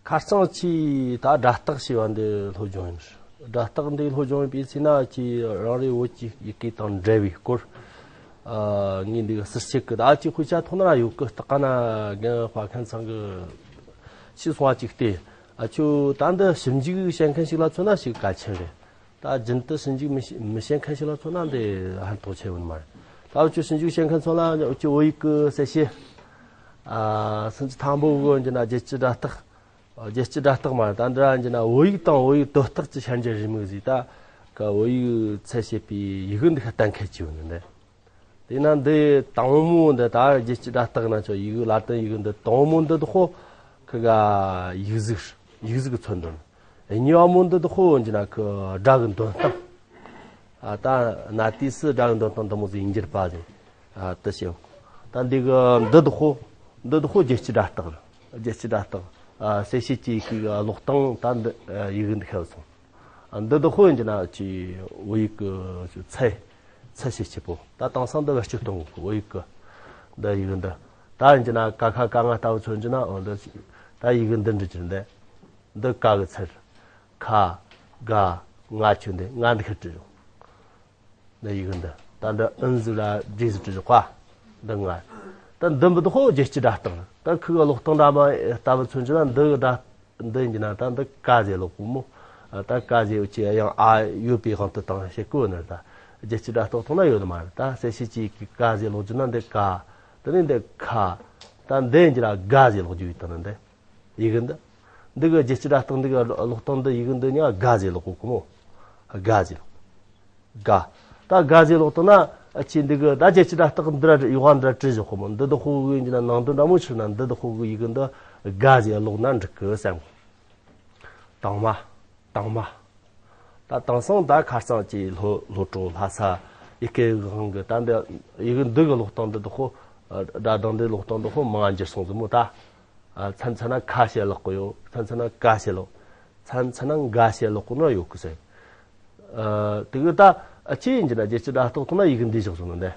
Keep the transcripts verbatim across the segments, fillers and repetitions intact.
ཁ་རྩང་ཆེ་ད་སྒྲ་རྟགས་ཞེས་པ་འདི་སློབ་སྦྱོང་ཡིན། སྒྲ་རྟགས་འདི་སློབ་སྦྱོང་ཡིན་པའི་ཚེ་ན་ཁྱེད་རང་རེ་བོད་ཀྱི་ཡི་གེ་དང་འབྲེལ་བའི་སྐོར། ཨ། ངས་འདི་གི་ཟུར་ཞིག་གི་ད་ཅིག་དཔེ་ཆ་ཐོག་ན་ར་ཡོད་གི། ད་ག་ན་རྒན་པ་མཁན་ཚང་གི་ཤེས་སོང་བ་ཅིག་སྟེ། ཨ། ཁྱོད་ད་འདི་ཞིབ་འཇུག་བྱེད་མཁན་ཞིག་ལ་མཚོན་ན་ཞིག་གལ་ཆེན་རེད། ད་རྒྱུན་དུ་ཞིབ་འཇུག་མི་བྱེད་མི་བྱེད་མཁན་ཞིག་ལ་མཚོན་ན་འདི་ཕན་ཐོགས་ཆེ་བོ་ནི་མ་རེད། ད་འུ་ཆོ་ཞིབ་འཇུག་བྱེད་མཁན་ཚོ་ལ་འུ་ཆོ་བོད་ཡིག་གི་གསལ་བཤད། ཨ། སུམ་ཅུ་ཐམ་པོ་གི་འོན་གྱི་ན་རྒྱལ་སྤྱིའི་སྒྲ་རྟགས། རྒྱལ་སྤྱིའི་སྒྲ་རྟགས་མ་རེད། ད་འདི་ར་འགྱི་ན་བོད་ཡིག་དང་བོད་ཡིག་དོན་རྟགས་ཀྱི་ཤན་འབྱེད་རེའུ་མིག་ཟིག་ད་ཀ་བོད་ཡིག་ཚད་བྱེད་པའི་ཡི་གེ་འདི་ཁ་གཏན་འཁེལ་གྱི་ཡོད་ནི་འདི། དེས་ན་འདི་དང་པོ་འདི་ད་རྒྱལ་སྤྱིའི་སྒྲ་རྟགས་ན་ཆོག་ཡི་གེ་ལ་ཏིན་ཡི་གེ་འདི་དང་པོ་འདི་དོ་ཁོ་ཁི་ག་ཡིག་གཟུགས་ཡིག་གཟུགས་མཚོན་དོན། གཉིས་པ་འདི་དོ་ཁོ་འགྱི་ན་ཁི་སྒྲ་གི་འདོན་སྟངས། ཨ། ད་ན་དུས་སུ་སྒྲ་གི་འདོན་སྟངས་འདི་མོ་ཟིག་ཡིན་གྱི་རེད་པ་ཟེར། ཨ། དེ་བྱེད། ད་འདི་གི་འདི་དོ་ཁོ་འདི་དོ་ཁོ་རྒྱལ་སྤྱིའི་སྒྲ་རྟགས་རེད། རྒྱལ་སྤྱིའི་སྒྲ་རྟགས། ཨ། གསལ་བྱེད་ཀྱི་ཡི་གེ་གི་ཀློག་སྟངས་ད་འདི་ཡི་གེ་འདི་ཤེས་སོང་། ཨ། འདི་དོ་ཁོ་ཡིན་གྱི་ན་ཅི་བོད་ཡིག་གི་ཚད་ཚད་བྱེད་བྱེད་པོ། ད་དེང་སང་འདི་བེད་སྤྱོད་གཏོང་གི་བོད་ཡིག་གི་འདི་ཡི་གེ་འདི། ད་ཡིན་གྱི་ན་ཀ་ཁ་ག་ང་ལྟ་བུ་མཚོན་གྱི་ན། འོ་འདི་ད་ཡི་གེ་འདི་འབྲི་གྱི་འདི། འདི་ཀ་གི་ཚད། ཁ་ག་ང་ཆོ་འདི་ང་འདི་ཁ་བྲིས་རོགས། འདི་ཡི་གེ་འདི། ད་འདི་ཨིན་ཟིག་ལ་འབྲས་ཟིག་བྲིས་རོགས་ཀ་འདི་ང་། ད་འདི་འབུ་དོ་ཁོ་རྒྱལ་སྤྱིའི་སྒྲ་རྟགས། ད་ཁི་གི་ཀློག་སྟངས་འདྲ་མ་ལྟ་བུ་མཚོན་གྱི་ན་འདི་གི་སྒྲ་འདི་ཡིན་གྱི་ན་ད་འདི་ཀ་ཟེར་ཀློག་གོ་མོ། ད་ཀ་ཟེར་ཡོད་ཀྱི་ཡང་ཨ་ཡོད་པའི་དབང་དུ་བཏང་བྱེད་དགོས་ནི། ད་རྒྱལ་སྤྱིའི་སྒྲ་རྟགས་ཐོག་ན་ཡོད་ནི་མ་རེད། ད་གསལ་བྱེད་ཀྱི་ཀ་ཟེར་ཀློག་རྒྱུ་ན་འདི་ཀ། དེ་ནས་འདི་ཁ། ད་འདི་ཡིན་གྱི་ན་ག་ཟེར་ཀློག་རྒྱུ་ཡོད་དང་ནི་འདི། ཡི་གེ་འདི། འདི་གི་རྒྱལ་སྤྱིའི་སྒྲ་རྟགས་འདི་གི་ཀློག་སྟངས་འདི་ཡི་གེ་འདི་ཉག་ག་ཟེར་ཀློག་གོ་གོ་མོ། ག་ཟེར་ཀློག་ག། ད་ག་ཟེར་ཀློག་བཏང་ན་ཨ་ཆི་འདི་གི་ད་རྒྱལ་སྤྱིའི་སྒྲ་རྟགས་འདི་ར་ཡོག་ག་འདི་ར་བྲིས་བཞག་གོ་མོ། འདི་དོ་ཁོ་གི་ཡིན་གྱི་ན་ནང་དོན་འདྲ་མོ་ཆི་ན་འདི་དོ་ཁོ་གི་ཡི་གེ་འདི་ག་ཟེར་ཀློག་ན་འགྲིག་གི་བསམ་གོ། དང་མ། དང་མ། ད་དེང་སང་ད་ཁ་རྩང་གི་སློབ་སློབ་གྲོགས་ལྷ་ས་ཡི་གེ་གི་དབང་གིས་ད་འདི་ཡི་གེ་འདི་གི་ཀློག་སྟངས་འདི་དོ་ཁོ། སྒྲ་གདངས་འདི་ཀློག་སྟངས་འདི་ཁོ་མང་ང་འགྱུར་སོང་ཟིག་མོ་ད། ཨ། མཚམས་མཚམས་ན་ཁ་ཞེས་ཀློག་གི་ཡོད། མཚམས་མཚམས་ན་ག་ཞེས་ཀློག་མཚམས་མཚམས་ན་འགའ་ཞེས་ཀློག་གོ་ནོ་ཡོད་གི་ཟེར། ཨ། དེ་གི་ད་ཨ་ཆི་ཡིན་གྱི་ན་རྒྱལ་སྤྱིའི་སྒྲ་རྟགས་ཐོག་ན་ཡི་གེ་འདི་བཞག་སོང་ནོ་འདི།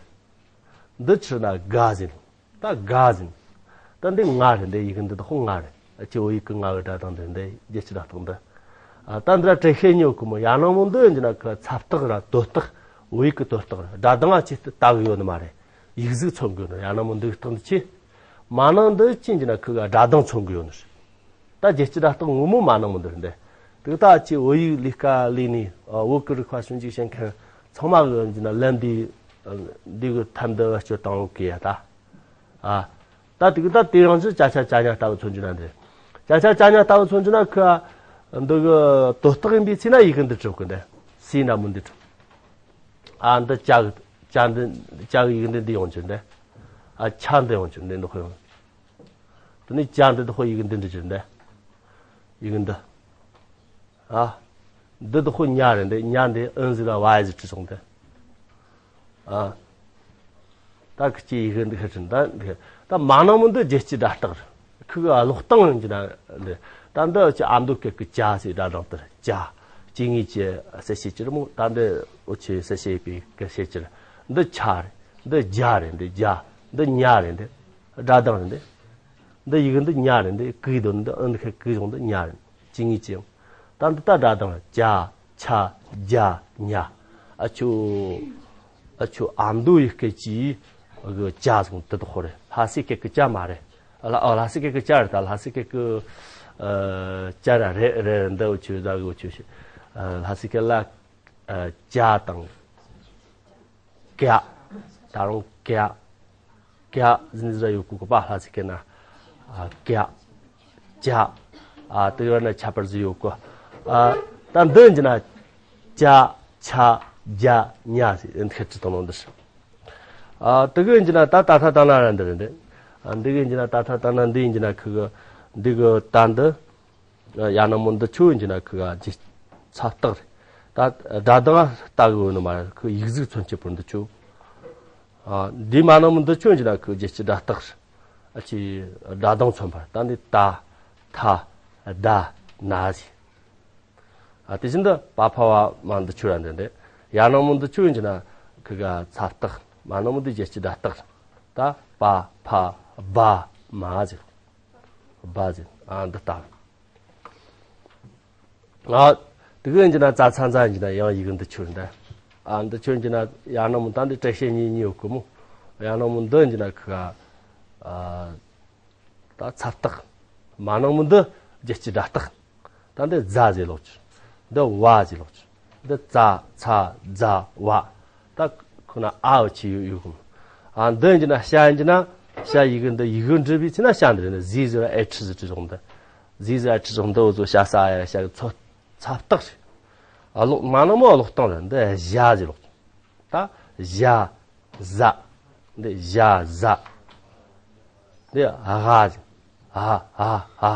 འདི་ཕྱིར་ན་ག་ཟེར། ད་ག་ཟེར། ད་འདི་ང་རེད། འདི་ཡི་གེ་འདི་དག་ང་རེད། ཨ་ཆི་བོད་ཡིག་གི་ང་གི་སྒྲ་གདངས་འདི་འདི་རྒྱལ་སྤྱིའི་སྒྲ་རྟགས་འདི། ཨ། ད་འདི་ར་བྲེ་ཤེས་ཉོ་གི་མོ། ཡང་ན་མོ་འདི་ཡིན་གྱི་ན་ཁི་ཚབ་རྟགས་ར་དོད་རྟགས། བོད་ཡིག་གི་དོད་རྟགས་ར་སྒྲ་གདངས་ཨ་ཆི་ལྟ་གི་ཡོད་ནི་མ་རེད། ཡིག་གཟུགས་མཚོན་གི་ཡོད་ནི། ཡང་ན་མོ་འདི་གི་རྟགས་འདི་ཆི། མ་ནང་འདི་ཆི་ཡིན་གྱི་ན་ཁི་ག་སྒྲ་གདངས་མཚོན་གི་ཡོད་ནི་རེད། ད་རྒྱལ་སྤྱིའི་སྒྲ་རྟགས་ངོ་མ་མ་ནང་མོ་འདི་རེད་འདི། དེ་ད་ཅི་བོད་ཡིག་ལས་ཀ་ལས་ནི། ཨ། བོད་ཀྱི་རིག་པ་ཞིབ་འཇུག་བྱེད་མཁན་ཚང་མ་གི་ཡིན་གྱི་ན་ལན་འདི་འདི་གི་ཐད་འདི་བེད་སྤྱོད་བཏང་ཡོད་གི་ཡ་ད། ཨ། ད་དེ་གི་ད་དེ་རང་བཞིན་ཅ་ཆ་ཅ་ཉ་ལྟ་བུ་མཚོན་གྱི་ན་འདི། ཅ་ཆ་ཅ་ཉ་ལྟ་བུ་མཚོན་གྱི་ན་ཁི་འདི་གི་དོད་རྟགས་ཡིན་པའི་ཚེ་ན་ཡི་གེ་འདི་གྲུབ་གི་འདི། སི་འདྲ་མོ་འདི་གྲུབ། ཨ། འདི་ཅ་གི་ཅ་འདི་ཅ་གི་ཡི་གེ་འདི་འདི་ཡོང་གྱི་འདི། ཨ། ཆ་འདི་ཡོང་གྱི་འདི་འདི་ཁོ་ཡོང་། དེ་ནས་ཅ་འདི་དོ་ཁོ་ཡི་གེ་འདི་འབྲི་རྒྱུ་འདི། ཡི་གེ་འདི། ཨ། འདི་དོ་ཁོ་ཉ་རེད་འདི། ཉ་འདི་ཨིན་ཟིག་ལ་བ་ཡ་ཟིག་བྲིས་སོང་སྟེ། ཨ། ད་ཁི་ཅི་ཡི་གེ་འདི་ཁ་བྲིས་ད་འདི། ད་མ་ནང་མོ་འདི་རྒྱལ་སྤྱིའི་སྒྲ་རྟགས་རེད། ཁི་གི་ཀློག་སྟངས་ཡིན་གྱི་ན་འདི། ད་འདི་ཅི་ཨ་མདོ་སྐད་ཀྱི་ཅ་ཟེར་སྒྲ་གདངས་དེ་རེད། ཅ། སྐྱེ་དངོས་ཀྱི་གསལ་བྱེད་ཅིག་རེད་མོ། ད་འདི་འུ་ཆོས་གསལ་བྱེད་པའི་སྐད་བྱེད་ཅིག་རེད། འདི་ཆ་རེད། འདི་རྒྱ་རེད། འདི་རྒྱ། འདི་ཉ་རེད། འདི་སྒྲ་གདངས་རེད། འདི། འདི་ཡི་གེ་འདི་ཉ་རེད། འདི་གི་དོན་འདི་ཨིན་ཁ་གི་གཞུང་འདི་ཉ་རེད། ཅི་ངེས་ཅི་ཡང་། ད་འདི་ད་སྒྲ་གདངས་ཅ་ཆ་རྒྱ་ཉ། ཨ་ཆུ། ཨ་ཆུ་ཨ་མདོ་ཡི་སྐད་ཀྱི་གི་ཅ་གཞུང་དེ་དག་ཧོ་རེད། ལྷ་སའི་སྐད་ཀྱི་ཅ་མ་རེད། ལ་ཨ་ལྷ་སའི་སྐད་ཀྱི་ཅ་རེད། ད་ལྷ་སའི་སྐད་ཀྱི་ཨ་ཅ་ར་རེད་རེད། འདི་འུ་ཆུ་ཟ་གི་འུ་ཆུ་ཞིག་ཨ་ལྷ་སའི་སྐད་ལ་ཨ་ཅ་དང་། ཀྱ། ད་རུང་ཀྱ། ཀྱ་ཟིན་ཟིན་ཡོད་གོ་གི་པ། ལྷ་སའི་སྐད་ན། ཨ། ཀྱ། ཅ། ཨ། དེ་ཡོད་ན་ཁྱད་པར་ཟིག་ཡོད་གོ། ཨ། ད་འདི་ཡིན་གྱི་ན། ཅ། ཆ། རྒྱ། ཉ་ཟེར་ཁྱད་ཅི་དང་ནང་འདི་ཞིག་ཨ། དེ་གི་ཡིན་གྱི་ན་ད་ད་ཐ་ད་ན་ར་འདི་རེད་འདི། ཨ། འདི་གི་ཡིན་གྱི་ན་ད་ཐ་ད་ན་འདི་ཡིན་གྱི་ན་ཁི་གི་འདི་གི་ད་འདི། ཡང་ན་མོ་འདི་ཆོ་ཡིན་གྱི་ན་ཁི་ག་ཅི་ཚབ་རྟགས་རེད། ད་སྒྲ་གདངས་ལྟ་གི་ཡོད་ནི་མ་རེད། ཁི་ཡིག་གཟུགས་མཚོན་བྱེད་པོ་འདི་ཆོ། ཨ། འདི་མ་ན་མོ་འདི་ཆོ་ཡིན་གྱི་ན་ཁི་རྒྱལ་སྤྱིའི་སྒྲ་རྟགས་རེད། ཨ་ཅི་སྒྲ་གདངས་མཚོན་པ་ད་འདི་ད་ཐ་ད་ན་ཟེར། ཨ། དེ་བཞིན་དུ་པ་ཕ་བ་མ་འདི་ཆོ་ར་འདི་འདི། ཡང་ན་མོ་འདི་ཆོ་ཡིན་གྱི་ན་ཁི་ག་ཚབ་རྟགས། མ་ན་མོ་འདི་རྒྱལ་སྤྱིའི་སྒྲ་རྟགས་རེད། ད་པ་ཕ་བ་མ་ཟེར། བ་ཟེར། ཨ། འདི་ལྟ། ཨ། དེ་གི་ཡིན་གྱི་ན་ཙ་ཚ་ཛ་ཡིན་གྱི་ན་ཡང་ཡི་གེ་འདི་ཆོད་འདི། ཨ། འདི་ཆོད་ཡིན་གྱི་ན་ཡར་ནང་མོ་ད་འདི་བྲེ་ཤེ་གཉིས་གཉིས་ཡོད་གི་མོ། ཡར་ནང་མོ་འདི་ཡིན་གྱི་ན་ཁི་ག་ཨ། ད་ཚ་བཏགས། མ་ནང་མོ་འདི་རྒྱལ་སྤྱི་སྒྲ་བཏགས། ད་འདི་ཛ་ཟེར་ལོག་ཅིག་འདི་བ་ཟེར་ལོག་ཅིག་འདི་ཙ་ཚ་ཛ་བ། ད་ཁོ་ན་ཨ་བ་ཆི་ཡོད་ཡོད་གི་མོ། ཨ། འདི་ཡིན་གྱི་ན་ཤ་ཡིན་གྱི་ན་ཤ་ཡི་གེ་འདི་ཡི་གེ་འབྲི་བའི་ཚེ་ན་ཤ་འདི་རེད་ན་ཟི་ཟེར་ཨེ་ཁྲི་ཟེར་བྲི་བཞག་འདི། ཟི་ཟེར་ཨེ་ཁྲི་བཞག་འདི་འུ་ཚོ་ཤ་ས་ཨ་ཡ་ཤ་གི་ཚོད་ཚ་བཏགས་ཤིག་ཨ། ལོག་མ་ནང་མོ་ལོག་སྟངས་རེད། འདི་ཞ་ཟེར་ལོག་ད་ཞ་ཟ། འདི་ཞ་ཟ། འདི་ཨ་ཟེར། ཨ་ཨ་ཨ་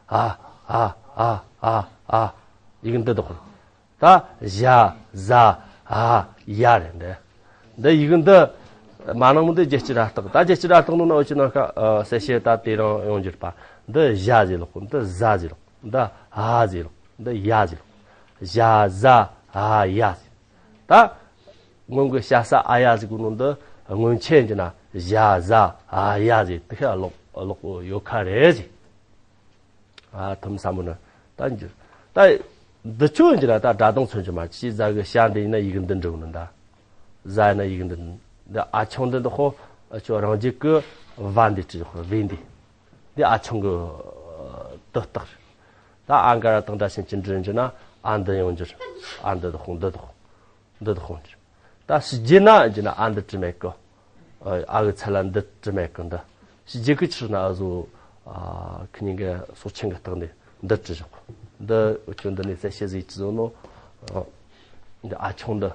ཨ་ཨ་ཨ་ཨ་ཨ། ཡི་གེ་འདི་དག་ད་ཞ་ཟ་ཨ་ཡ་རེད་འདི། འདི་ཡི་གེ་འདི་མ་ནང་མོ་འདི་རྒྱལ་སྤྱི་སྒྲ་བཏགས། ད་རྒྱལ་སྤྱི་སྒྲ་བཏགས་ནང་ན་འུ་ཅི་ནང་ཁ་གསལ་བཤད་ད་དེ་རང་ཡོང་རྒྱུ་རེད་པ། འདི་ཞ་ཟེར་ལོག་འདི་ཟ་ཟེར་ལོག་འདི་ཨ་ཟེར་ལོག་འདི་ཡ་ཟེར་ལོག་ཞ་ཟ་ཨ་ཡ་ཟེར། ད་སྔོན་གྱི་ཤ་ས་ཨ་ཡ་ཟེར་གོ་ནོ་འདི་སྔོན་ཆད་ཀྱི་ན་ཞ་ཟ་ཨ་ཡ་ཟེར་དེ་ཤ་ལོག་ལོག་ཡོད་ཁ་རེད་ཟེར། ཨ། ཐུམ་ས་མོ་ན་ད་འགྱུར། ད་འདི་ཆོ་ཡིན་གྱི་ན་ད་སྒྲ་གདངས་མཚོན་གྱི་མ་ཅི་ཟ་གི་ཤ་འདི་ཡིན་ན་ཡི་གེ་འདི་འབྲི་བ་ནི་ད། ཟ་ཡིན་ན་ཡི་གེ་འདི་འདི་ཨ་ཆུང་འདི་འདི་ཧོ་ཨ་ཆོ་རང་རྒྱུད་ཀྱི་བ་འདི་བྲི་བ་བི་འདི། འདི་ཨ་ཆུང་གི་དུ་བཏགས། ད་ཨ་ག་ར་བཏགས་འདྲ་ཞིང་ཅི་འབྲི་འགྱུར་ན་ཨ་འདི་ཡང་འགྱུར། ཨ་འདི་དག་འདི་དག་འདི་དག་འགྱུར། ད་ཕྱི་རྒྱལ་ན་འགྱུར་ན་ཨ་འདི་བྲི་མེད་གི་ཨ་གི་ཚད་ལ་འདི་བྲི་མེད་གི་འདི། ཕྱི་རྒྱལ་གི་ཕྱིར་ན་ཨ་ཟོ་ཨ་ཁི་ཉིན་གི་སོག་ཆེན་གི་རྟགས་འདི་འདི་བྲི་བཞག་འདི་འུ་ཆོ་འདི་ནས་གསལ་བཤད་ཟིག་ཅི་ཟོ་ནོ། འདི་ཨ་ཆུང་འདི།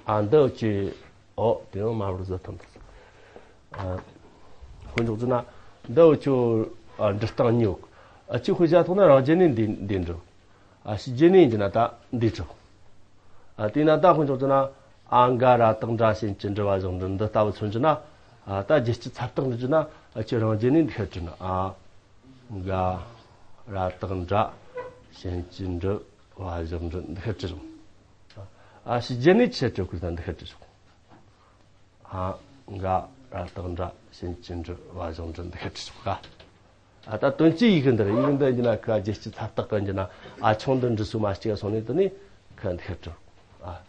ཨ་འདི་འུ་ཅི། ཨོ་དེ་ཡང་མ་བར་བཟོ་ཐུབ་འདུག་ཨ། ཁོ་འཇོག་ཙུ་ན་འདི་འུ་ཆོ་ཨ་འབྲི་སྟངས་གཉིས་ཡོད། ཨ་ཅི་ཁོ་བྱ་ཐོག་ན་རང་རྒྱལ་ནས་འདི་འདི་འབྲི། ཨ་ཕྱི་རྒྱལ་ནས་འགྱུར་ན་ད་འདི་འབྲི། ཨ་དེས་ན་ད་ཁོ་འཇོག་ཙུ་ན་ཨ་ག་ར་བཏགས་འདྲ་ཞིང་ཅི་འབྲི་བ་བཞག་འབྲི་འདི་ལྟ་བུ་མཚོན་གྱི་ན། ཨ་ད་རྒྱལ་སྤྱི་ཚ་བཏགས་འབྲི་གྱི་ན་ཨ་ཅི་རང་རྒྱལ་ནས་འདི་ཤ་འབྲི་ན་ཨ་ག་ར་བཏགས་འདྲ་ཞིང་ཅི་འབྲི་བ་བཞག་འབྲི་འདི་ཤ་འབྲི་རུང་། ཨ་ཕྱི་རྒྱལ་ནས་ཆི་འབྲི་དགོས་ན་འདི་ཤ་འབྲི་རུང་། ཨ་ག་ར་བཏགས་འདྲ་ཞིང་ཅི་འབྲི་བ་བཞག་འབྲི་འདི་ཤ་འབྲི་ཆོག་ག་ཨ་ད་དོན་གཅིག་ཡི་གེ་འདི་རེད། ཡི་གེ་འདི་ཡིན་ན་ཁ་རྒྱལ་སྤྱི་ཚ་བཏགས་གི་ཡིན་ན་ཨ་ཆུང་འདི་འབྲི་སུ་མ་གཅིག་སོང་ནས་དེ་ནས་ཁ་འདི་ཤ་འབྲི། ཨ་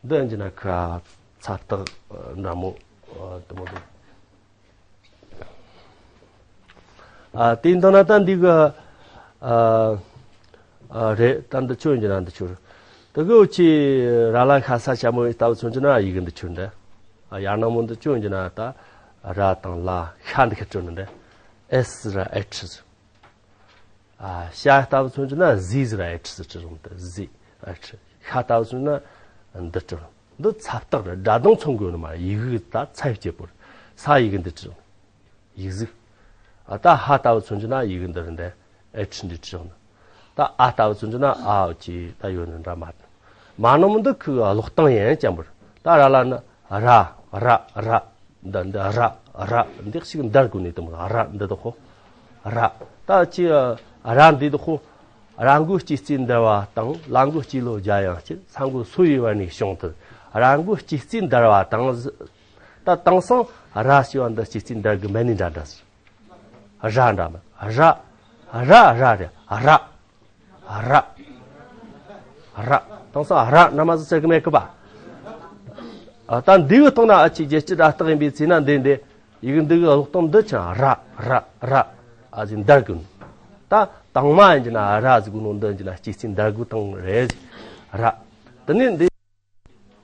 འདི་ཡིན་ན་ཁ་ཚ་བཏགས་འདྲ་མོ་འདི་མོ་འདི། ཨ་དེ་འདི་ན་ད་འདི་གི་ཨ་ཨ་རེད། ད་འདི་ཆོ་ཡིན་གྱི་ན་འདི་ཆོ་རེད། དེ་གི་འུ་ཆི་ར་ལ་ཤ་ས་ཤ་མོ་ཡི་ལྟ་བུ་མཚོན་གྱི་ན་ཡི་གེ་འདི་ཆོ་འདི། ཨ་ཡར་ནང་མོ་འདི་ཆོ་ཡིན་གྱི་ན་ད་ར་དང་ལ་ཤ་འདི་ཤ་འབྲི་ནི་འདི། ཨེ་སི་ར་ཨེ་ཁྲི་ཟེར། ཨ་ཤ་ལྟ་བུ་མཚོན་གྱི་ན་ཟི་ཟེར་ཨེ་ཁྲི་ཟེར་བྲི་རུང་དུ་ཟི་ཨེ་ཁྲི། ཤ་ལྟ་བུ་མཚོན་ན་འདི་བྲི་རུང་། འདི་ཚ་བཏགས་རེད། སྒྲ་གདངས་མཚོན་དགོས་ནི་མ་རེད། ཡི་གེ་ད་ཚ་ཡི་སྐྱེས་པོ་རེད། ས་ཡི་གེ་འདི་བྲི་རུང་། ཡིག་གཟུགས། ཨ་ད་ཧ་ལྟ་བུ་མཚོན་གྱི་ན་ཡི་གེ་འདི་རེད་འདི། ཨེ་ཁྲི་འདི་བྲི་རུང་། ད་ཨ་ལྟ་བུ་མཚོན་གྱི་ན་ཨ་ཅི་ད་ཡོད་ནི་འདྲ་མ་རེད། མ་ནོམ་འདི་ཁུ་ཀློག་སྟངས་ཡན་ཅན་པོ་རེད། ད་ར་ལ་ནི་ར་ར་ར། འདི་འདི་ར་ར་འདི་ཞིག་འདར་དགོས་ནི་དུ་མ་ར་འདི་དུ་ཧོ། ར། ད་ཅི་ར་འདི་དུ་ཧོ། ར་མགོའི་སྤྱི་རྩིས་འདར་བ་དང་ལ་མགོའི་སྤྱི་ལོ་བརྒྱ་ཡང་སྐྱེ་ས་མགོ་སོ་ཡི་བར་ནས་བྱུང་དུ། ར་མགོའི་སྤྱི་རྩིས་འདར་བ་དང་ཟི། ད་དེང་སང་ར་ཞེས་པ་འདི་སྤྱི་རྩིས་འདར་གི་མེད་ནི་འདྲ་འདྲ་ཟེར། ར་འདྲ་མི་ར། ར་ར་རེད། ར། ར། ར། དེང་སང་ར་ན་མ་ཟི་ཟེར་གི་མེད་གི་པ། ཨ་ད་འདི་གི་ཐོག་ན་ཨ་ཅིག་རྒྱལ་སྤྱི་སྒྲ་བཏགས་ཡིན་པའི་ཚེ་ན་འདི་འདི་ཡི་གེ་འདི་གི་ཀློག་སྟངས་འདི་ཆ་ར་ར་ར་ཨ་ཟི་འདར་གི་ནོ། ད་དང་མ་ཡིན་གྱི་ན་ར་ཟི་གི་ནོ་འདི་ཡིན་གྱི་ན་སྤྱི་རྩིས་འདར་གི་དང་རེད་ཟི། ར། དེ་ནས་འདི།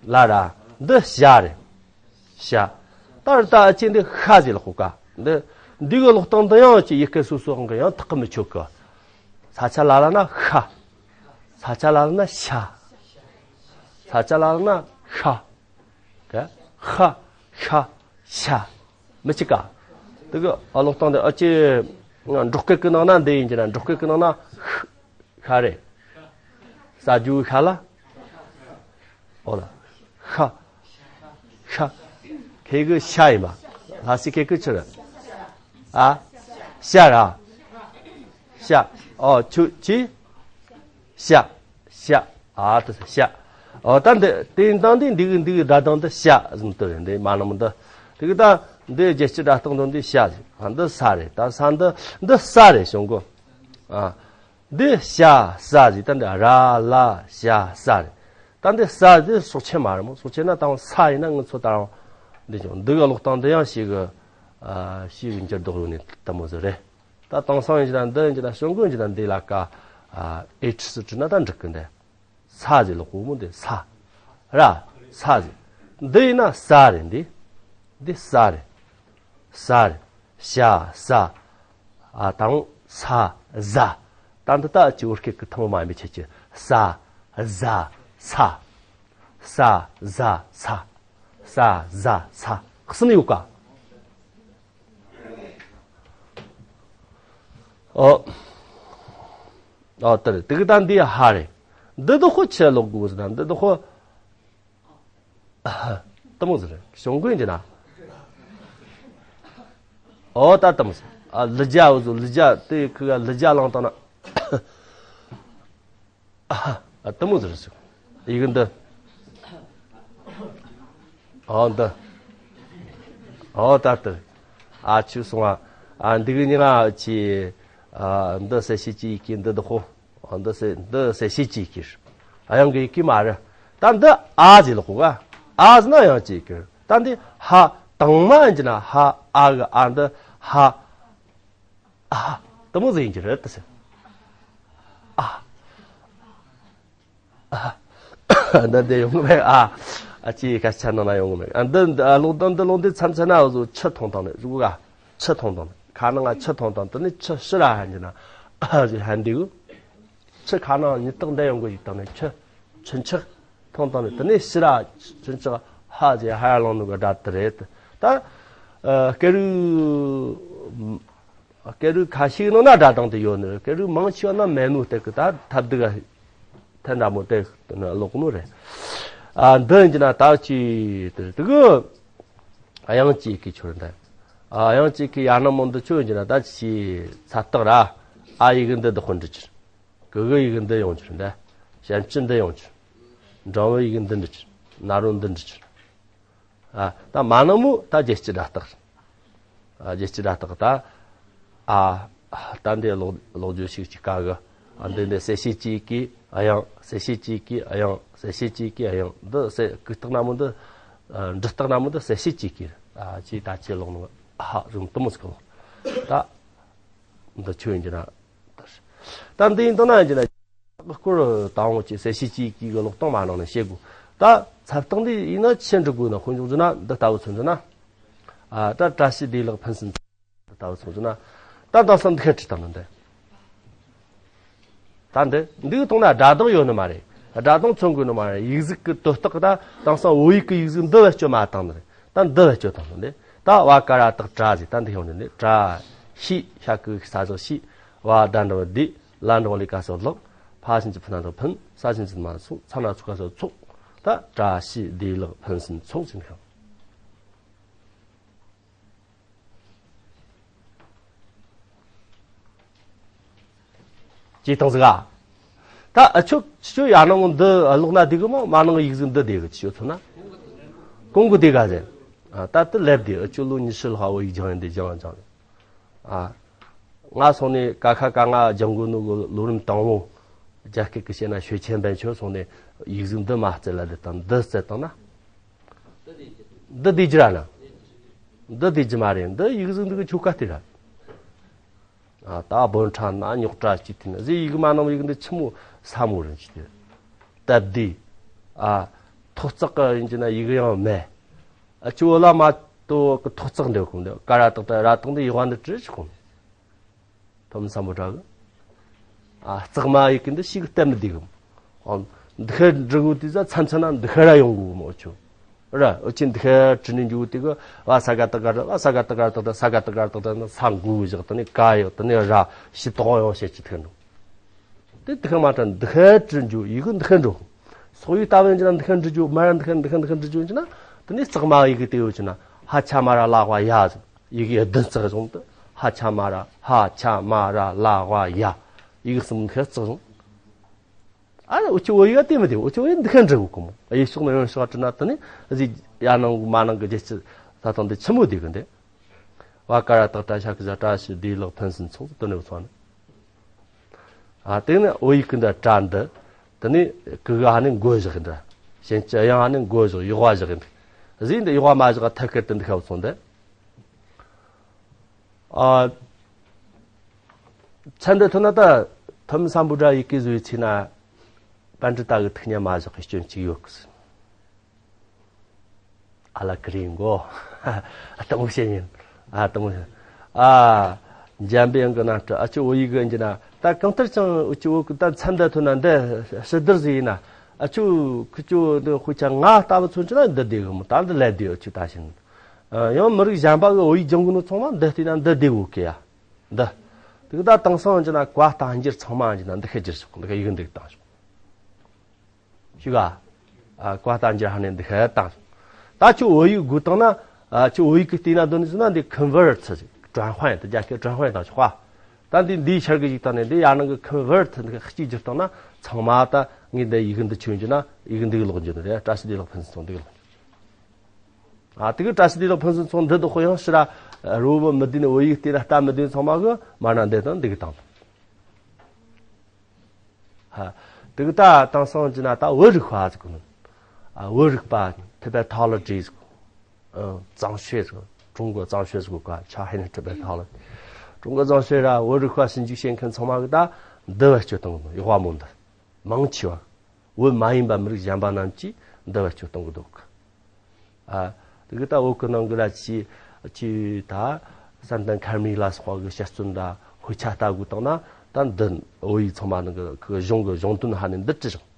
ལ་ར། འདི་ཤ་རེད། ཤ། ད་ར་ད་ཨ་ཅེ་འདི་ཤ་ཟེར་ལ་ཧོ་ཀ་འདི། འདི་གི་ཀློག་སྟངས་འདི་ཡང་ཅི་ཡི་གེ་སོ་སོ་གང་གི་ཡང་ཐག་གི་མི་ཆོད་གི་ས་ཆ་ལ་ལ་ན་ཤ། ས་ཆ་ལ་ལ་ན་ཤ། ས་ཆ་ལ་ལ་ན་ཤ། ག་ཤ། ཤ། ཤ། མི་གཅིག་ག་དེ་གི་ཨ་ཀློག་སྟངས་འདི་ཨ་ཅེ། འབྲོག་སྐད་གི་ནང་ན་འདི་ཡིན་གྱི་ན་འབྲོག་སྐད་གི་ནང་ན་ཤ། ཤ་རེད། ས་རྒྱུ་ཤ་ལ། ཨོ་ལ། ཤ། ཤ། ཁེ་གི་ཤ་ཡིན་པ། ལྷ་སའི་ཁེ་གི་ཆི་རེད། ཨ། ཤ་ར། ཤ། ཨོ་ཆུ་ཆི། ཤ། ཤ། ཨ་ད་ཤ། ཨོ་ད་འདི་དེ་དང་འདི་འདི་གི་འདི་གི་ད་དང་འདི་ཤ་ཟིན་དུ་རེད། འདི་མ་ནམ་འདི་དེ་གི་ད་འདི་རྒྱལ་སྤྱི་སྒྲ་གདངས་དང་འདི་ཤ་ཟིན། ཨ་འདི་ས་རེད། ད་ས་འདི་འདི་ས་རེད་བྱུང་གོ་ཨ། འདི་ཤ་ཟ་ཟིག་ད་འདི་ར་ལ་ཤ་ཟ་རེད། ད་འདི་ཟ་ཟིག་སྲོག་ཆད་མ་རེད་མོ། སྲོག་ཆད་ན་ད་ས་ཡིན་ན་ངི་ཚོ་ད་རང་འདི་ཅུང་འདི་གི་ཀློག་སྟངས་འདི་ཡང་ཞིག་གི་ཞིག་གི་འགྱུར་ལྡོག་ཡོད་ནི་ད་མོ་ཟིག་རེད། ད་དེང་སང་ཡིན་གྱི་ན་འདི་ཡིན་གྱི་ན་ཞང་གོ་ཡིན་གྱི་ན་འདི་ལ་ཀ་ཨེ་ཁྲི་སི་བྲིས་ན་ད་འགྲིག་གི་འདི། ས་ཟེར་ལོ་གོ་མོ་འདི་ས། ར། ས་ཟེར། འདི་ཡིན་ན་ས་རེད་འདི། འདི་ས་རེད། ས་རེད། ཤ་ཟ། ཨ་དང་ས་ཟ། ད་འདི་ད་ཅི་བོད་སྐད་ཀྱི་ཐང་མ་ཡིན་པའི་ཆེད་ཀྱི་ས་ཟ་ས། ས་ཟ་ས། ས་ཟ་ས། གསུམ་ཡོད་ཀ། ཨོ། ཨོ་དེ་རེད། དེ་གི་ད་འདི་ཧ་རེད། འདི་དུ་ཁོ་ཆེ་ལོག་དགོས་ཟེར་ན་འདི་དུ་ཁོ། ཨ་ཏི་མོ་ཟེར་རེད། ཞང་གོ་ཡིན་གྱི་ན། ཨོ་ད་ཏི་མོ་ཟེར། ཨ་ལི་ཇ་འུ་ཟོ་ལི་ཇ་དེ་ཁི་ག་ལི་ཇ་ལང་དང་ན། ཨ་ཏི་མོ་ཟེར་ཞིག་ཡི་གེ་འདི། ཨོ་འདི། ཨོ་ད་ལྟར། ཨ་ཆུ་སོང་ཨ། ཨ་འདི་གི་ཉི་ང་ཆི། ཨ་འདི་གསལ་བྱེད་ཀྱི་ཡི་གེ་འདི་འདི་ཧོ། ཨ་འདི་གསལ་འདི་གསལ་བྱེད་ཀྱི་ཡི་གེ། ཨ་ཡང་གི་ཡི་གེ་མ་རེད། ད་འདི་ཨ་ཟེར་ལོག་གོ་ག་ཨ་ཟེར་ན་ཡང་ཅིག་གི། ད་འདི་ཧ་དང་མ་ཡིན་གྱི་ན་ཧ་ཨ་གི་ཨ་འདི་ཧ། ཨ་ཏི་མོ་ཟེར་ཡིན་གྱི་རེད་ད་ཟེར། ཨ། ཨ། འདི་འདི་ཡོང་གི་མེད་ཨ། ཨ་ཅེ་སྐད་ཆ་ནང་ན་ཡོང་གི་མེད་ཨ། འདི་འདི་ཨ་ལོག་འདི་འདི་ལོག་འདི་མཚམས་མཚམས་ན་འུ་ཟོ་ཆུ་འཐུང་བཏང་ནས་རུ་ག་ཆུ་འཐུང་བཏང་ནས་ཁ་ནང་ང་ཆུ་འཐུང་བཏང་དེ་ནས་ཆུ་ཕྱི་ར་ཧན་གྱི་ན་ཨ་ཟེར་ཧན་འདི་གི། ཆུ་ཁ་ནང་ཉི་སྟག་འདི་ཡོང་གི་ཡིག་བཏང་ནས་ཆུ་ཆུ་འཁྱག་འཐུང་བཏང་ནས་དེ་ནས་ཕྱི་ར་ཆུ་འཁྱག་ཧ་ཟེར་ཧ་ཡ་ལོང་ནུ་གི་སྒྲ་དེ་རེད། ད་ཨ་སྐད་རིགས། སྐད་རིགས་ཁ་ཤས་ནང་ན་སྒྲ་གདངས་དེ་ཡོད་ནི་རེད། སྐད་རིགས་མང་ཆེ་བ་ན་མེད་ནོ་སྟེ་གི་ད་ཐབས་སྡུག་ཐལ་འདྲ་མོ་སྟེ་ཀློག་ནོ་རེད། ཨ་འདི་ཡིན་གྱི་ན་ད་ཅི་དེ་དེ་གི་དབྱངས་ཅིག་གི་ཆོར་འདི། ཨ་དབྱངས་ཅིག་གི་ཡ་ན་མོ་འདི་ཆོ་ཡིན་གྱི་ན་ད་ཅི་ཚ་རྟགས་ར། ཨ་ཡི་གེ་འདི་བདག་པོ་འབྲི་ཕྱིར། གི་གི་ཡི་གེ་འདི་ཡོང་ཕྱིར་འདི། ཞབས་ཀྱུ་འདི་ཡོང་ཕྱིར། འགྲེང་བུ་ཡི་གེ་འདི་འབྲི་ཕྱིར། ན་རོ་འདི་འབྲི་ཕྱིར། ཨ་ད་མ་ནང་མོ་ད་རྒྱལ་སྤྱི་སྒྲ་རྟགས། ཨ་རྒྱལ་སྤྱི་སྒྲ་རྟགས་ད། ཨ་ད་འདི་ཀློག་ཀློག་རྒྱུ་ཞིག་ཅིག་ག་གི། ཨ་འདི་འདི་གསལ་བྱེད་ཅིག་གི་དབྱངས། གསལ་བྱེད་ཅིག་གི་དབྱངས། གསལ་བྱེད་ཅིག་གི་དབྱངས། འདི་གསལ་གུ་རྟགས་ན་མོ་འདི། ཨ་འབྲི་རྟགས་ན་མོ་འདི་གསལ་བྱེད་ཅིག་གི། ཨ་ཅི་ད་ཅི་ཀློག་ནོ་ཨ་ཧ་རུང་དུ་མོ་ཟིག་ཀློག་ད་འདི་ཆོས་ཡིན་གྱི་ན། ད་འདི་ཡིན་དང་ན་ཡིན་གྱི་ན། སྐོར་དང་པོ་ཅིག་གསལ་བྱེད་ཅིག་གི་ཀློག་སྟངས་མ་ནང་ནས་བཤད་དགོས། ད་ཚབ་སྟངས་འདི་ཡིན་ན་ཆི་འབྲི་དགོས་ན་དཔེ་འཇོག་རྒྱུ་ན་འདི་ལྟ་བུ་མཚོན་རྒྱུ་ན། ཨ་ད་བཀྲ་ཤིས་བདེ་ལེགས་ཕུན་སུམ་ཚོགས། འདི་ལྟ་བུ་མཚོན་རྒྱུ་ན། ད་ད་སང་འདི་ཁ་བྲིས་བཏང་ནི་འདི། ད་འདི་འདི་གི་ཐོག་ན་སྒྲ་གདངས་ཡོད་ནི་མ་རེད། སྒྲ་གདངས་མཚོན་དགོས་ནི་མ་རེད། ཡིག་གཟུགས་ཀྱི་དོན་དག་གི་ད་དེང་སང་བོད་ཡིག་གི་ཡིག་གཟུགས་འདི་བེད་སྤྱོད་མ་བཏང་ནི་རེད། ད་འདི་བེད་སྤྱོད་བཏང་ནི་འདི། ད་བ་ཀ་ར་བཏགས་བཀྲ་ཟེར། ད་འདི་ཤོང་ནི་འདི་བཀྲ་ཤིས། ཤ་གི་ས་ཞབས་ཀྱུ་ཤིས། བ་ད་འགྲེང་བུ་བདེ། ལ་འགྲེང་བུ་ལི་ཀ་སོགས་ལེགས། ཕ་ཞབས་ཀྱུ་ཕུ་ན་འགྲེང་བུ་ཕུན། ས་ཞབས་ཀྱུ་མ་སོགས། ཚ་ན་ཚུ་ཀ་སོགས་ཚོགས། ད་བཀྲ་ཤིས་བདེ་ལེགས་ཕུན་སུམ་ཚོགས་ཟེར་ནི་ཤོང་། ཅི་བཏང་ཟིག་ག་ད་ཨ་ཆོ་ཆོ་ཡ་ནང་འདི་ཀློག་ན་བདེ་གི་མོ། མ་ནང་ཡིག་གཟུགས་འདི་བདེ་གི་ཆོ་ཚོ་ན། གོང་གི་བདེ་ག་ཟེར། ད་དེ་ལེབ་བདེ། ཨ་ཆོ་ལོ་ཉི་ཤུ་ལྷག་བོད་ཡིག་སྦྱང་ཡིན་དེ་སྦྱང་སྦྱང་། ཨ་ང་སོང་ནས་ཀ་ཁ་ག་ང་སྦྱང་གོ་ནོ་གི་ལོ་རིམ་དང་བོ། རྒྱ་སྐད་ཀྱི་བཤད་ན་学前班ཆོ་སོང་ནས་ཡིག་གཟུགས་འདི་མ་བརྩི་ལ་བདེ་དང་འདི་བརྩི་བཏང་ན། འདི་བདེ་རྒྱུ་ར་ན། འདི་བདེ་རྒྱུ་མ་རེད། འདི་ཡིག་གཟུགས་འདི་གི་ཆོ་ག་དེ་ར། ཨ་ད་སྦོམ་ཕྲ་ན་རྙོག་དྲ་ཅིག་ཐེབས་ན་ཟེར། ཡིག་མ་ནང་ཡིག་འདི་ཆི་མོ་ས་མོ་རིན་ཅིག་དེ། སྟབས་བདེ། ཨ་ཐོག་བརྩེགས་ཀྱི་ཡིན་གྱི་ན་ཡིག་ཡང་མེད། ཨ་ཆུ་བོ་ལ་མ་ཏོ་གི་ཐོག་བརྩེགས་འདི་གོ་འདི་ཀ་ར་བཏགས་ད་ར་བཏགས་འདི་ཡིག་བ་འདི་བྲིས་ཅིག་གོ་འདི། ཐོམ་ས་མོ་དྲག་གི། ཨ་རྩེག་མ་ཡི་གི་འདི་ཞིག་གི་སྟབས་མི་བདེ་གི། ཨ་འདི་ཁ་འབྲི་གོ་དུས་ཙ་མཚམས་མཚམས་ན་འདི་ཁ་ར་ཡོང་གོ་མོ་ཆུ། ར་འུ་ཅི་འདི་ཁ་བྲི་ནི་འཇུ་དེ་གི་བ་ས་ག་ཏ་ག་ར་བ་ས་ག་ཏ་ག་ར་ཏ་ས་ག་ཏ་ག་ར་ཏ་ས་ག་ཏ་ག་ར་ཏ་ན་ས་འགུ་བཞག་ཏ་ནི་ཀ་ཡག་ཏ་ནི་ར་ཤི་ཏོག་ཡོང་བཤད་ཅི་ཐུག་འགྲོ། དེ་འདི་ཁ་མ་དྲ་འདི་ཁ་བྲི་འཇུ་ཡི་གི་འདི་ཁ་འགྲོ། སོག་ཡིག་ལྟ་བུ་ཡིན་ན་འདི་ཁ་འབྲི་རྒྱུ་མ་ར་འདི་ཁ་འདི་ཁ་འདི་ཁ་འབྲི་རྒྱུ་ཡིན་ན་དེ་ནི་རྩེག་མ་ཡི་གི་དེ་ཡོད་ཅི་ན་ཧ་ཆ་མ་ར་ལ་བ་ཡ་ཟེར། ཡི་གེ་བདུན་བརྩེགས་བྱུང་དུ་ཧ་ཆ་མ་ར་ཧ་ཆ་མ་ར་ལ་བ་ཡ། ཡི་གེ་གསུམ་འདི་ཁ་བརྩེགས་བྱུང་། ཨ་ལ་འུ་ཆོ་བོད་ཡིག་དེ་མི་དེ་འུ་ཆོ་བོད་ཡིག་འདི་ཁ་འབྲི་གོ་གོ་མོ། ཨ་ཡི་ཕྱོགས་ནས་ཡོང་ཕྱོགས་བྲི་ན་དེ་ནི་གཟིགས་ཡ་ནང་མ་ནང་གི་རྒྱལ་སྤྱི་ས་སྟེང་འདི་ཆི་མོ་བདེ་གི་འདི། བ་ཀ་ར་བཏགས་བཀྲ་ཤ་གི་ཟ་བཀྲ་ཤིས་བདེ་ལེགས་ཕུན་སུམ་ཚོགས་དེ་ནས་འུ་ཚོ་ནི། ཨ། དེ་ནི་བོད་ཡིག་གི་འདྲ་དྲ་འདི། དེ་ནི་གི་ག་ནི་མགོ་བཞག་གི་འདྲ། ཞན་ཅི་དབྱངས་ནི་མགོ་བཞག་ཡག་པ་བཞག་གི་འདྲ། གཟིགས་འདི་ཡག་པ་མ་བཞག་ཐད་ཀར་དུ་འདི་ཁ་བུ་སོང་འདི། ཨ། ཚན་འདི་ཐོན་ན་ད་ཐོན་སམ་བྷོ་ཊ་ཡི་གེ་བཟོ་བའི་ཚེ་ན་པཎྜི་ཏ་གི་ཐུགས་ཉམས་མ་བཞག་གི་སྐྱོན་གཅིག་ཡོད་གི། ཨ་ལ་ཀི་རིང་གོ། ཨ་དང་བོ་ཤེས་ཡིན། ཨ་དང་བོ་ཤེས། ཨ། འཇམ་པའི་དབྱངས་ཀྱི་རྣམ་སྤྲུལ། ཨ་ཅོ་བོད་ཡིག་གི་འཇི་ན་ད་གང་ལྟར་ཀྱང་འུ་ཅོ་བོད་གི་ད་མཚན་འདི་ཐོན་ན་འདི་ཕྱི་བསྡུར་ཟིག་ཡིན་ན། ཨ་ཅོ་ཁི་ཅོ་འདི་དཔེ་ཆ་ང་ལྟ་བུ་ཚོ་འཇི་ན་འདི་བདེ་གི་མོ། ད་འདི་ལས་བདེ་འུ་ཅོ་ད་ཤིན། ཡང་མི་རིགས་གཞན་པ་གི་བོད་ཡིག་སྦྱང་གི་ནོ་ཚང་མ་འདི་བལྟས་ན་འདི་བདེ་གོ་གི་ཡ། འདི། དེ་གི་ད་དེང་སང་འཇི་ན་བཀའ་རྟ་འགྱུར་ཚང་མ་འཇི་ན་འདི་ཁ་བསྒྱུར་ཤོག་འདི་ཁ་ཡིག་འདི་བཏང་ཤོག་ཤི་ག་ཨ། བཀའ་རྟ་འགྱུར་ཧ་ནས་འདི་ཁ་བཏང་། ད་ཁྱོད་བོད་ཡིག་དགོས་བཏང་ན། ཨ། ཁྱོད་བོད་ཡིག་གི་བལྟས་ན་དོན་ནི་ཟེར་ན་འདི་ཁོན་ཝར་ཊི་ཟེར། ཀྲན་ཧྭ་ཡིན་ད་རྒྱ་སྐད་ཀྲན་ཧྭ་ཡིན་ད་ཆོག་ག་ད་འདི་འདིའི་ཤར་གི་ཞིག་བཏང་ནས་འདི་ཡར་ནང་གི་ཁོན་ཝར་ཊི་འདི་ཁ་གཅིག་བསྒྱུར་བཏང་ན་ཚང་མ་ད་ངས་འདི་ཡིག་འདི་ཆོས་འགྱུར་ན་ཡིག་འདི་གི་ལོག་འགྱུར་ནི་རེད། བཀྲ་ཤིས་བདེ་ལེགས་ཕུན་སུམ་ཚོགས་འདི་གི་ལོག་འགྱུར། ཨ། དེ་གི་བཀྲ་ཤིས་བདེ་ལེགས་ཕུན་སུམ་ཚོགས་འདི་འདི་དཔེ་ཡང་ཕྱིར་ར་རོ་བོ་མི་བདེ་ནི་བོད་ཡིག་བལྟས་ན་ལྟ་མི་བདེ་ཚང་མ་གི་མར་ན་འདི་དང་འདི་གི་བཏང་། ཧ། དེ་གི་ད་དེང་སང་འཇི་ན་ད་བོད་རིག་པ་ཟེར་གོ་ནོ། ཨ། བོད་རིག་པ་Tibetology་ཟེར་གོ། ཨ། 藏学་ཟེར་གོ། 中国藏学་ཟེར་གོ་ག Chinese Tibetology། 中国藏学་ར་བོད་རིག་པ་ཞིབ་འཇུག་བྱེད་མཁན་ཚང་མ་གི་ད་འདི་བེད་སྤྱོད་གཏོང་གི་ཡག་པ་མོ་འདི། མང་ཆེ་བ། བོད་མ་ཡིན་པ་མི་རིགས་གཞན་པ་རྣམས་ཀྱིས་འདི་བེད་སྤྱོད་གཏོང་གི་འདུག་ཨ། དེ་གི་ད་བོད་གི་ནང་གི་ལ་ཅི་ཅི་ད་བསམ་གཏན་མཁར་རྨེའུ་ལ་སོགས་པ་གི་དཔྱད་རྩོམ་ད་དཔེ་ཆ་ལྟ་དགོས་བཏང་ན་ད་འདི་བོད་ཡིག་ཚང་མ་ནང་གི་གི་གཞུང་གི་གཞུང་དོན་ཧ་ནས་འདི་བྲིས་རང་།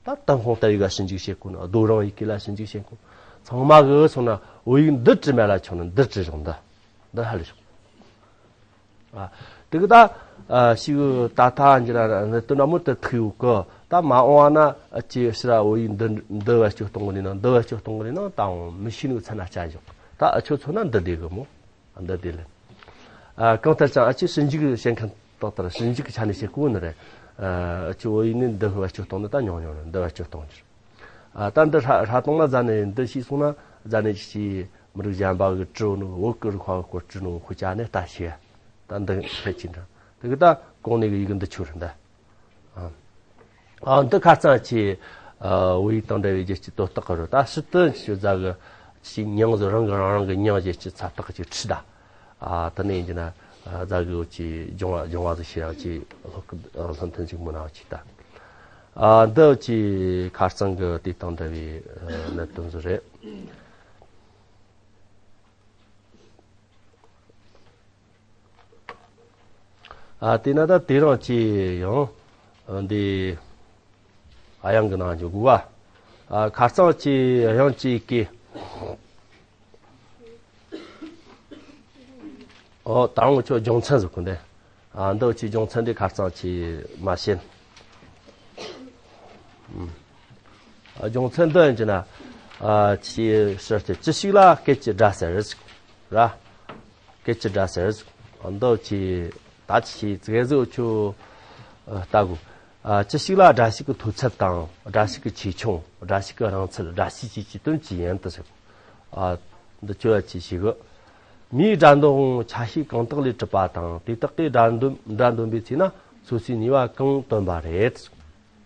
ད་ཏུན་ཧོང་ལྟ་བུའི་ག་ཞིབ་འཇུག་བྱེད་དགོས་ན་རྡོ་རིང་ཡི་གེ་ལ་ཞིབ་འཇུག་བྱེད་དགོས། ཚང་མ་གི་སོང་ན་བོད་ཡིག་འདི་བྲིས་མེད་ལ་ཆོག་ནི་འདི་བྲིས་རང་འདི་འདི་ཧ་ལས་བྱུང་། ཨ། དེ་གི་ད་ཨ་ཞིག་ད་ཐ་འགྱུར་ར་ནི་དོན་ར་མོ་དེ་ཐུག་ཡོད་གི། ད་མ་འོངས་པ་ན་ཨ་ཅེ་ཕྱིར་ར་བོད་ཡིག་འདི་འདི་བེད་སྤྱོད་གཏོང་གི་ནི་ན་འདི་བེད་སྤྱོད་གཏོང་གི་ནི་ན་ད་འོང་མི་ཤེས་ནི་ཚ་ན་ཅ་བཞག་ད་ཨ་ཆོ་ཚོ་ན་འདི་བདེ་གི་མོ། འདི་བདེ་ལེ། ཨ། གང་ལྟར་ཀྱང་ཨ་ཅེ་ཞིབ་འཇུག་བྱེད་མཁན་ཏག་ཏག་ཞིབ་འཇུག་གི་ཆ་ནས་བྱེད་དགོས་ནི་རེད། ཨ་ཅེ་བོད་ཡིག་ནི་འདི་བེད་སྤྱོད་གཏོང་ནི་ད་ཉུང་ཉུང་རེད། འདི་བེད་སྤྱོད་གཏོང་རྒྱུ། ཨ། ད་འདི་ཧྲ་ཧྲ་གཏོང་ན་རྫ་ནས་འདི་ཤེས་སོང་ན་རྫ་ནས་ཅི་མི་རིགས་གཞན་པ་གི་བྲིས་ནོ་བོད་གི་རིག་པ་གི་སྐོར་བྲིས་ནོ་དཔེ་ཆ་ནས་ལྟ་ཤེས། ད་འདི་ཕལ་ཆེར་འདྲ། དེ་གི་ད་གོང་ནས་གི་ཡི་གེ་འདི་ཆོ་རེད་འདི། ཨ། ཨ། འདི་ཁ་རྩང་ཆེ། ཨ། བོད་ཡིག་དང་འདྲ་བའི་རྒྱལ་སྤྱིའི་དོན་རྟགས་རེད། ད་ཕྱི་དོན་ཆོ་རྫ་གི་ཅི་མྱིང་ཟེར་རང་གི་རང་རང་གི་མྱིང་རྒྱལ་སྤྱིའི་ཚབ་རྟགས་ཀྱི་ཁྲིད་ད། ཨ། དེ་ནས་ཡིན་གྱི་ན་རྫ་གི་འུ་ཅི་སྦྱོང་བ་སྦྱོང་བ་ཟིག་བྱེད་རང་ཅི་སློབ་སློབ་ཐོན་ཅིག་མི་ན་འུ་ཅི་ད། ཨ། འདི་ཅི་ཁ་རྩང་གི་དེ་དང་འདྲ་བའི་གནད་དོན་ཟིག་རེད། ཨ། དེས་ན་ད་དེ་རིང་ཅི་ཡང་འདི་ཨ་དབྱངས་ཀྱི་ནང་འཇུག་དགོས་པ། ཨ། ཁ་རྩང་ཅི་དབྱངས་ཅི་ཀི། ཨོ། ད་རུང་ཁྱོད་སྦྱོང་ཚན་ཟེར་གོ་འདི། ཨ། འདི་ཅི་སྦྱོང་ཚན་འདི་ཁ་རྩང་ཅི་མ་ཤེས། ཨ། སྦྱོང་ཚན་འདི་ཡིན་གྱི་ན། ཨ། ཅི་ཟེར་ཏེ་ཅི་ཞིག་ལ་སྐད་ཀྱི་སྒྲ་ཟེར་ར། སྐད་ཀྱི་སྒྲ་ཟེར། ཨ། འདི་ཅི་ད་ཅི་ཙིག་ཟིག་ཆུ། ཨ། ལྟ་དགོས། ཨ། ཅི་ཞིག་ལ་སྒྲ་ཞིག་གི་མཐོ་ཚད་དང་སྒྲ་ཞིག་གི་ཆེ་ཆུང་སྒྲ་ཞིག་གི་རིང་ཚད་སྒྲ་ཞིག་ཅིག་གི་དོན་ཅི་ཡིན་དུ་ཟེར། ཨ། འདི་ཁྱོད་ཅི་ཞིག་གི། མིའི་སྒྲ་འདོན་དབང་ཆ་ཤས་གང་དག་ལས་གྲུབ་པ་དང་དེ་དག་གིས་སྒྲ་འདོན་སྒྲ་འདོན་པའི་ཚེ་ན་སོ་སོའི་ནུས་པ་གང་སྟོན་པ་རེད།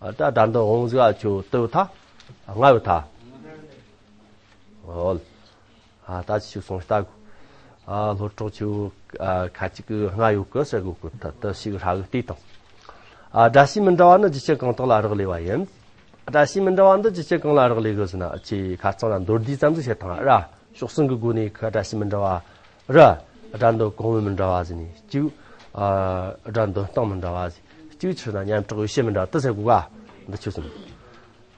ཨ། ད་སྒྲ་འདོན་དབང་ཟིག་ཨ་ཆོ་དུ་ཐ་ལྔ་ཡོད་ཐ། ཨོ། ཨ། ད་ཅི་ཞིག་སོང་ལྟ་དགོས། ཨ། སློབ་གྲོགས་ཆུ། ཨ། ཁ་ཅིག་གི་ལྔ་ཡོད་གི་ཟེར་དགོས་གི་ད་ད་ཞིག་ཧྲ་གི་བལྟས་དང་། ཨ། སྒྲ་གཞི་མི་འདྲ་བ་ནི་རྒྱུ་རྐྱེན་གང་དག་ལ་རག་ལས་པ་ཡིན། སྒྲ་གཞི་མི་འདྲ་བ་འདི་རྒྱུ་རྐྱེན་གང་ལ་རག་ལས་གི་ཟེར་ན་ཅི་ཁ་རྩང་ལ་མདོར་བསྡུས་ཙམ་ཟིག་བཤད་དང་ར། ཕྱོགས་གསུམ་གི་སྒོ་ནས་ཁ་སྒྲ་གཞི་མི་འདྲ་བ་ར། སྒྲ་འདོན་གོང་བུ་མི་འདྲ་བ་ཟེར་ནས་གཅིག་ཨ། སྒྲ་འདོན་སྟངས་མི་འདྲ་བ་ཟེར། གཅིག་ཕྱིར་ན་སྙན་གྲགས་འོས་ཤེས་མི་འདྲ་དུ་ཟེར་དགོས་ག་འདི་ཆོས་སམ།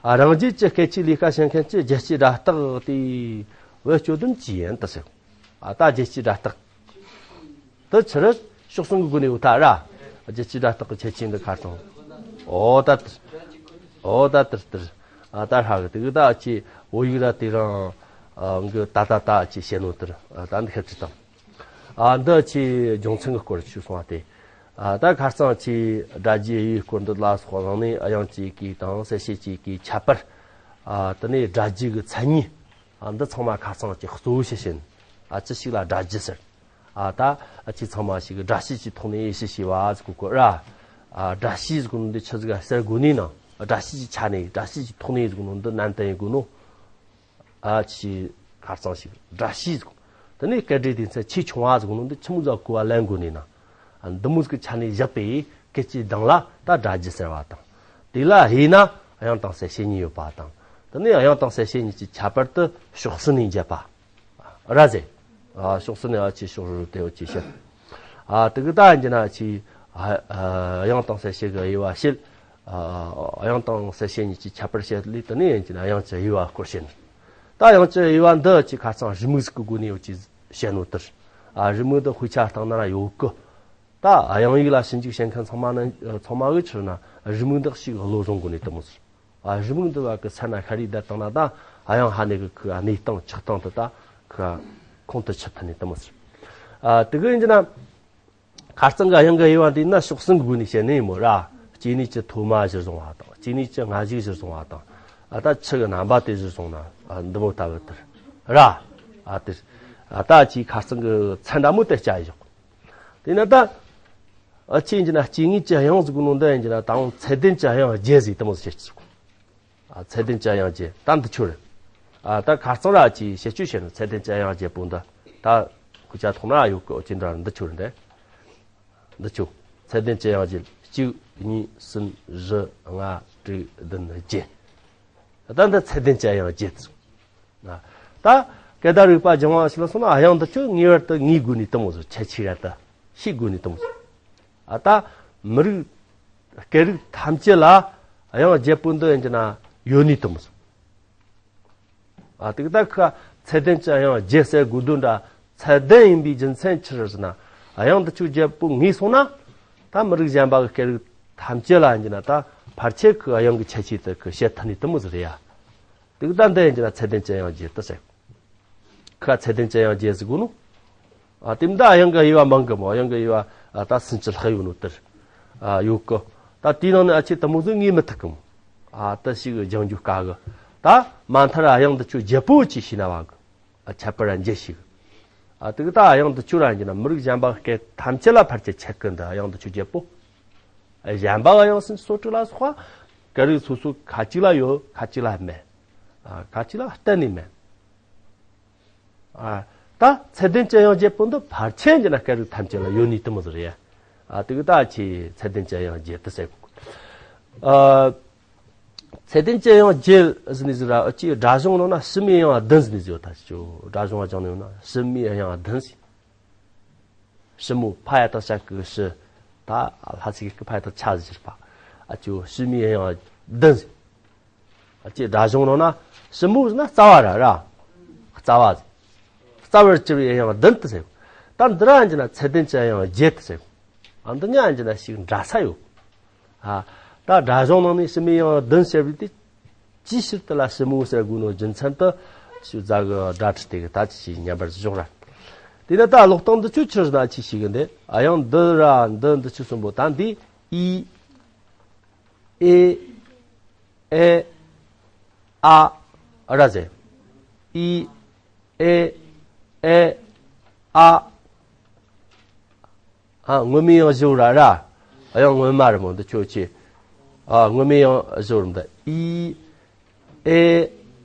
ཨ། རང་རྒྱལ་གྱི་སྐད་ཆའི་ལས་ཀ་བྱེད་མཁན་གྱི་རྒྱལ་སྤྱིའི་སྒྲ་རྟགས་དེ་བེད་སྤྱོད་དོན་ཅི་ཡིན་དུ་ཟེར། ཨ། ད་རྒྱལ་སྤྱིའི་སྒྲ་རྟགས། དེ་ཕྱིར་ཕྱོགས་གསུམ་གྱི་སྒོ་ནས་འུ་ཐ་ར། རྒྱལ་སྤྱིའི་སྒྲ་རྟགས་ཀྱི་ཁྱད་ཆོས་འདི་ཁ་རྩང་། ཨོ་ད་དིར། ཨོ་ད་དིར་དིར། ཨ། ད་ཧྲ་གི་དེ་གི་ད་ཅི་བོད་ཡིག་ར་དེ་རང་གི་ད་ད་ད་ཅི་བཤད་ནོ་དིར། ཨ། ད་འདི་ཁ་ཅི་དང་། ཨ། འདི་ཅི་སྦྱོང་ཚན་གི་སྐོར་ཞུས་སོང་བ་དེ། ཨ། ད་ཁ་རྩང་ཅི་སྒྲ་རྒྱས་ཡི་སྐོར་འདི་ལ་སོགས་གང་ནས་ཨ་དབྱངས་ཅི་གི་དང་གསལ་བྱེད་ཅི་གི་ཁྱད་པར། ཨ། དེ་ནས་སྒྲ་རྒྱས་གི་མཚན་ཉིད། ཨ། འདི་ཚང་མ་ཁ་རྩང་ཅི་གཙོ་བོ་ཞིག་བྱིན། ཨ། ཅི་ཞིག་ལ་སྒྲ་རྒྱས་ཟེར། ཨ། ད་ཨ་ཅི་ཚང་མ་ཞིག་སྒྲ་བཤད་ཀྱི་ཐོག་ནས་ཡེ་ཤེས་ཤེས་པ་ཟེར་གོ་གོ་ར། ཨ་སྒྲ་བྱས་ཟེར་གོ་ནོ་འདི་ཆི་ཟིག་ག་ཟེར་གོ་ནི་ན། སྒྲ་བྱས་ཀྱི་ཆ་ནས་སྒྲ་བྱས་ཀྱི་ཐོག་ནས་ཟེར་གོ་ནོ་འདི་ནན་ཏན་ཡིན་གོ་ནོ། ཨ་ཆི་ཁ་རྩང་ཞིག་སྒྲ་བྱས་ཟེར་གོ། དེ་ནས་སྐད་སྒྲའི་སྡེ་ཚན་ཆེས་ཆུང་བ་ཟེར་གོ་ནོ་འདི་ཆི་མོ་ཟིག་ག་གོ་བ་ལེན་དགོ་ནི་ན། ཨ་འདི་མོ་ཟིག་གི་ཆ་ནས་བཞག་པའི་སྐད་ཀྱི་གདངས་ལ་ད་སྒྲ་རྒྱུད་ཟེར་བ་དང་། དེ་ལ་དབྱེ་ན་དབྱངས་དང་གསལ་བྱེད་གཉིས་ཡོད་པ་དང་། དེ་ནས་དབྱངས་དང་གསལ་བྱེད་གཉིས་ཀྱི་ཁྱད་པར་དུ་ཕྱོགས་ཟིན་ནས་འབྱེད་པ། ར་ཟེར། ཨ་ཕྱོགས་ཟིན་ནས་ཨ་ཆི་ཕྱོགས་རུ་དེ་འོ་ཆི་ཕྱིར། ཨ་དེ་གི་ད་ཡིན་གྱི་ན་ཆི། ཨ་ཨ་དབྱངས་དང་གསལ་བྱེད་ཀྱི་དབྱེ་བ་བཤད། ཨ་དབྱངས་དང་གསལ་བྱེད་གཉིས་ཀྱི་ཁྱད་པར་བཤད་ལས་དེ་ནས་ཡིན་གྱི་ན་དབྱངས་ཀྱི་དབྱེ་བ་སྐོར་བཤད་ནི། ད་དབྱངས་ཀྱི་དབྱེ་བ་འདི་ཆི་ཁ་རྩང་རི་མོ་ཟིག་གི་སྒོ་ནས་འོ་ཆི་བཤད་ནོ་དེར། ཨ་རི་མོ་འདི་དཔེ་ཆ་སྟེང་ན་ར་ཡོད་གི། ད་དབྱངས་ཡིག་ལ་ཞིབ་འཇུག་བྱེད་མཁན་ཚང་མ་ནི་ཚང་མ་གི་ཕྱིར་ན་རི་མོ་འདི་ཞིག་བློ་བཟུང་དགོ་ནི་དེ་མོ་ཟེར། ཨ་རི་མོ་འདི་བ་གི་ཚད་ན་ཤ་རི་བསྡད་བཏང་ན་ད་དབྱངས་ཧ་ནི་གི་ཁུ་གནས་སྟངས་ཆགས་སྟངས་དེ་ད་ཁུ་ཁོང་དུ་ཆུད་ཐུབ་ནི་དེ་མོ་ཟེར། ཨ་དེ་གི་ཡིན་གྱི་ན། ཁ་རྩང་གི་དབྱངས་ཀྱི་དབྱེ་བ་འདི་ན་ཕྱོགས་ཟིན་གི་སྒོ་ནས་བཤད་ནི་ཡིན་མོ་ར། སྐྱེ་གནས་ཀྱི་ཐོག་མ་གཞིར་བཟུང་བ་དང་སྐྱེ་གནས་ཀྱི་སྔ་གཞུག་གཞིར་བཟུང་བ་དང་། ཨ་ད་ཆུ་གི་རྣམ་པ་དེ་གཞིར་བཟུང་ན་ཨ་འདི་མོ་ལྟ་བུ་དེར་ར། ཨ་དེར། ཨ་ད་ཆི་ཁ་རྩང་གི་ཚད་འདྲ་མོ་དེ་བྱ་ཡི་ཞོག། དེ་ན་ད། ཨ་ཆི་ཡིན་གྱི་ན་སྐྱེ་གནས་ཀྱི་དབྱངས་ཟེར་གོ་ནོ་འདི་ཡིན་གྱི་ན་ད་འོང་ཚད་ལྡན་གྱི་དབྱངས་བརྒྱད་ཟེར་དེ་མོ་ཟེར་གྱི། ཨ་ཚད་ལྡན་གྱི་དབྱངས་བརྒྱད་ད་འདི་ཆོ་རེད། ཨ་ད་ཁ་རྩང་ར་ཆི་བཤད་སྤྱོད་བྱས་ནོ་ཚད་ལྡན་གྱི་དབྱངས་བརྒྱད་པོ་འདི་ད་ཁུ་ཆ་ཐོག་ན་ཡོད་གི་འོ་ཅི་འདྲ་འདི་ཆོ་རེད་འདི། འདི་ཆོ། ཚད་ལྡན་གྱི་དབྱངས་བརྒྱད་གཅིག་གཉིས་གསུམ་བཞི་ལྔ་དྲུག་བདུན་བརྒྱད། ད་འདི་ཚད་ལྡན་གྱི་དབྱངས་བརྒྱད་ཟེར། ད་སྐད་བརྡ་རིག་པ་སྦྱང་བ་ཞིག་ལ་སོང་ན་དབྱངས་འདི་ཆོ་ངེས་པར་དུ་ངེས་དགོས་ནི་དེ་མོ་ཟེར། ཁྱད་ཆོས་ར་ད་ཤེས་དགོས་ནི་དེ་མོ་ཟེར། ཨ་ད་མི་རིགས་སྐད་རིགས་ཐམས་ཅད་ལ་དབྱངས་བརྒྱད་པོ་འདི་ཡིན་གྱི་ན་ཡོད་ནི་དེ་མོ་ཟེར། ཨ་དེ་གི་ད་ཁ་ཚད་ལྡན་གྱི་དབྱངས་བརྒྱད་ཟེར་དགོས་དོན་འདྲ་ཚད་ལྡན་ཡིན་པའི་རྒྱུ་མཚན་ཆི་རེད་ཟེར་ན། དབྱངས་འདི་ཆོ་བརྒྱད་པོ་ངེས་སོང་ན་ད་མི་རིགས་གཞན་པ་གི་སྐད་རིགས་ཐམས་ཅད་ལ་ཡིན་གྱི་ན་ད་ཕལ་ཆེར་ཁོ་དབྱངས་ཀྱི་ཁྱད་ཆོས་དེ་ཁོ་བཤད་ཐུབ་ནི་དེ་མོ་ཟིག་རེད་ཡ། དེ་གི་ད་འདི་ཡིན་གྱི་ན་ཚད་ལྡན་གྱི་དབྱངས་བརྒྱད་དེ་ཟེར། ཁོ་ཚད་ལྡན་གྱི་དབྱངས་བརྒྱད་ཟེར་གོ་ནོ། ཨ་དེ་མི་ད་དབྱངས་ཀྱི་དབྱེ་བ་མང་གི་མོ། དབྱངས་ཀྱི་དབྱེ་བ་ཨ་ད་སུམ་ཅུ་ལྷག་ཡོད་ནོ་དེར། ཨ་ཡོད་གི། ད་དེའི་ནང་ནས་ཨ་ཆི་དེ་མོ་ཟིག་ངེས་མི་ཐུབ་གི་མོ། ཨ་ད་ཞིག་སྦྱང་རྒྱུ་དཀའ་གི། ད་མ་མཐར་དབྱངས་འདི་ཆོ་བརྒྱད་པོ་ཅིག་ཤེས་ན་བ་གི། ཨ་ཁྱད་པར་ར་འབྱེད་ཤེས་གི། ཨ་དེ་གི་ད་དབྱངས་འདི་ཆོ་ར་ཡིན་གྱི་ན་མི་རིགས་གཞན་པ་སྐད་ཐམས་ཅད་ལ་ཕལ་ཆེར་ཁྱད་གི། འདི་དབྱངས་འདི་ཆོ་བརྒྱད་པོ། ཨ་གཞན་པ་དབྱངས་སུམ་ཅུ་སོ་དྲུག་ལ་སོགས་པ་སྐད་རིགས་སོ་སོ་ཁ་ཅིག་ལ་ཡོད། ཁ་ཅིག་ལ་མེད། ཨ་ཁ་ཅིག་ལ་གཏན་ནས་མེད། ཨ་ད་ཚད་ལྡན་གྱི་དབྱངས་བརྒྱད་པོ་འདི་ཕལ་ཆེར་གྱི་ན་སྐད་རིགས་ཐམས་ཅད་ལ་ཡོད་ནི་དེ་མོ་ཟིག་རེད། ཨ་དེ་གི་ད་ཆི་ཚད་ལྡན་གྱི་དབྱངས་བརྒྱད་དེ་ཟེར་གོ། ཨ་ཚད་ལྡན་གྱི་དབྱངས་བརྒྱད་ཟེར་ནི་ཟིག་ར། ཨ་ཆི་སྒྲ་གཞུང་ནང་ན་ཕྱི་མའི་དབྱངས་བདུན་ཟེར་ནི་ཟིག་ཡོད། ད་ཆི་སྒྲ་གཞུང་བ་སྦྱང་ནི་ཡོད་ན་ཕྱི་མའི་དབྱངས་བདུན་ཟེར། ཕྱི་མོ་ཕ་ཡ་བཏགས་ཞ་གི་ཕྱི། ད་ལྷ་ཚིག་གི་ཕ་ཡ་བཏགས་ཕྱ་ཟེར་གྱི་རེད་པ། ཨ་ཆི་ཕྱི་མའི་དབྱངས་བདུན་ཟེར། ཨ་ཅེ་སྒྲ་གཞུང་ནང་ན་ཕྱི་མོ་ཟེར་ན་རྩ་བ་ར་ར། རྩ་བ་ཟེར། རྩ་བར་གྱུར་པའི་དབྱངས་བདུན་དུ་ཟེར། ད་འདི་ར་ཡིན་གྱི་ན་ཚད་ལྡན་གྱི་དབྱངས་བརྒྱད་དུ་ཟེར། ཨ་འདི་གཉིས་ཡིན་གྱི་ན་ཞིག་འདྲ་ས་ཡོད། ཨ་ད་སྒྲ་གཞུང་ནང་ནས་ཕྱི་མའི་དབྱངས་བདུན་ཟེར་བའི་དེ། ཅིའི་ཕྱིར་དེ་ལ་ཕྱི་མོ་ཟེར་དགོས་ནོ་རྒྱུ་མཚན་དུ་ཞུ་རྫ་གི་སྒྲ་ཁྲིད་དེ་གི་ད་ཅི་ཞིག་ཉན་པར་ཞོག་ར། དེ་ནས་ད་ཀློག་སྟངས་འདི་ཆོ་ཆི་ཟེར་ན་ཅི་ཞིག་གི་འདི་ཨ་དབྱངས་འདི་ར་འདི་འདི་ཆོ་གསུམ་པོ་ད་འདི་ཨི། ཨེ། ཨེ། ཨ། ར་ཟེར། ཨི། ཨེ། ཨེ། ཨ། ཨ་སྔོན་མའི་དབྱངས་བཞི་བོ་ར་ར། དབྱངས་སྔོན་མ་རེད་མོ་འདི་ཁྱོད་ཆེ། ཨ་སྔོན་མའི་དབྱངས་བཞི་བོ་རེད་འདི། ཨི། ཨེ།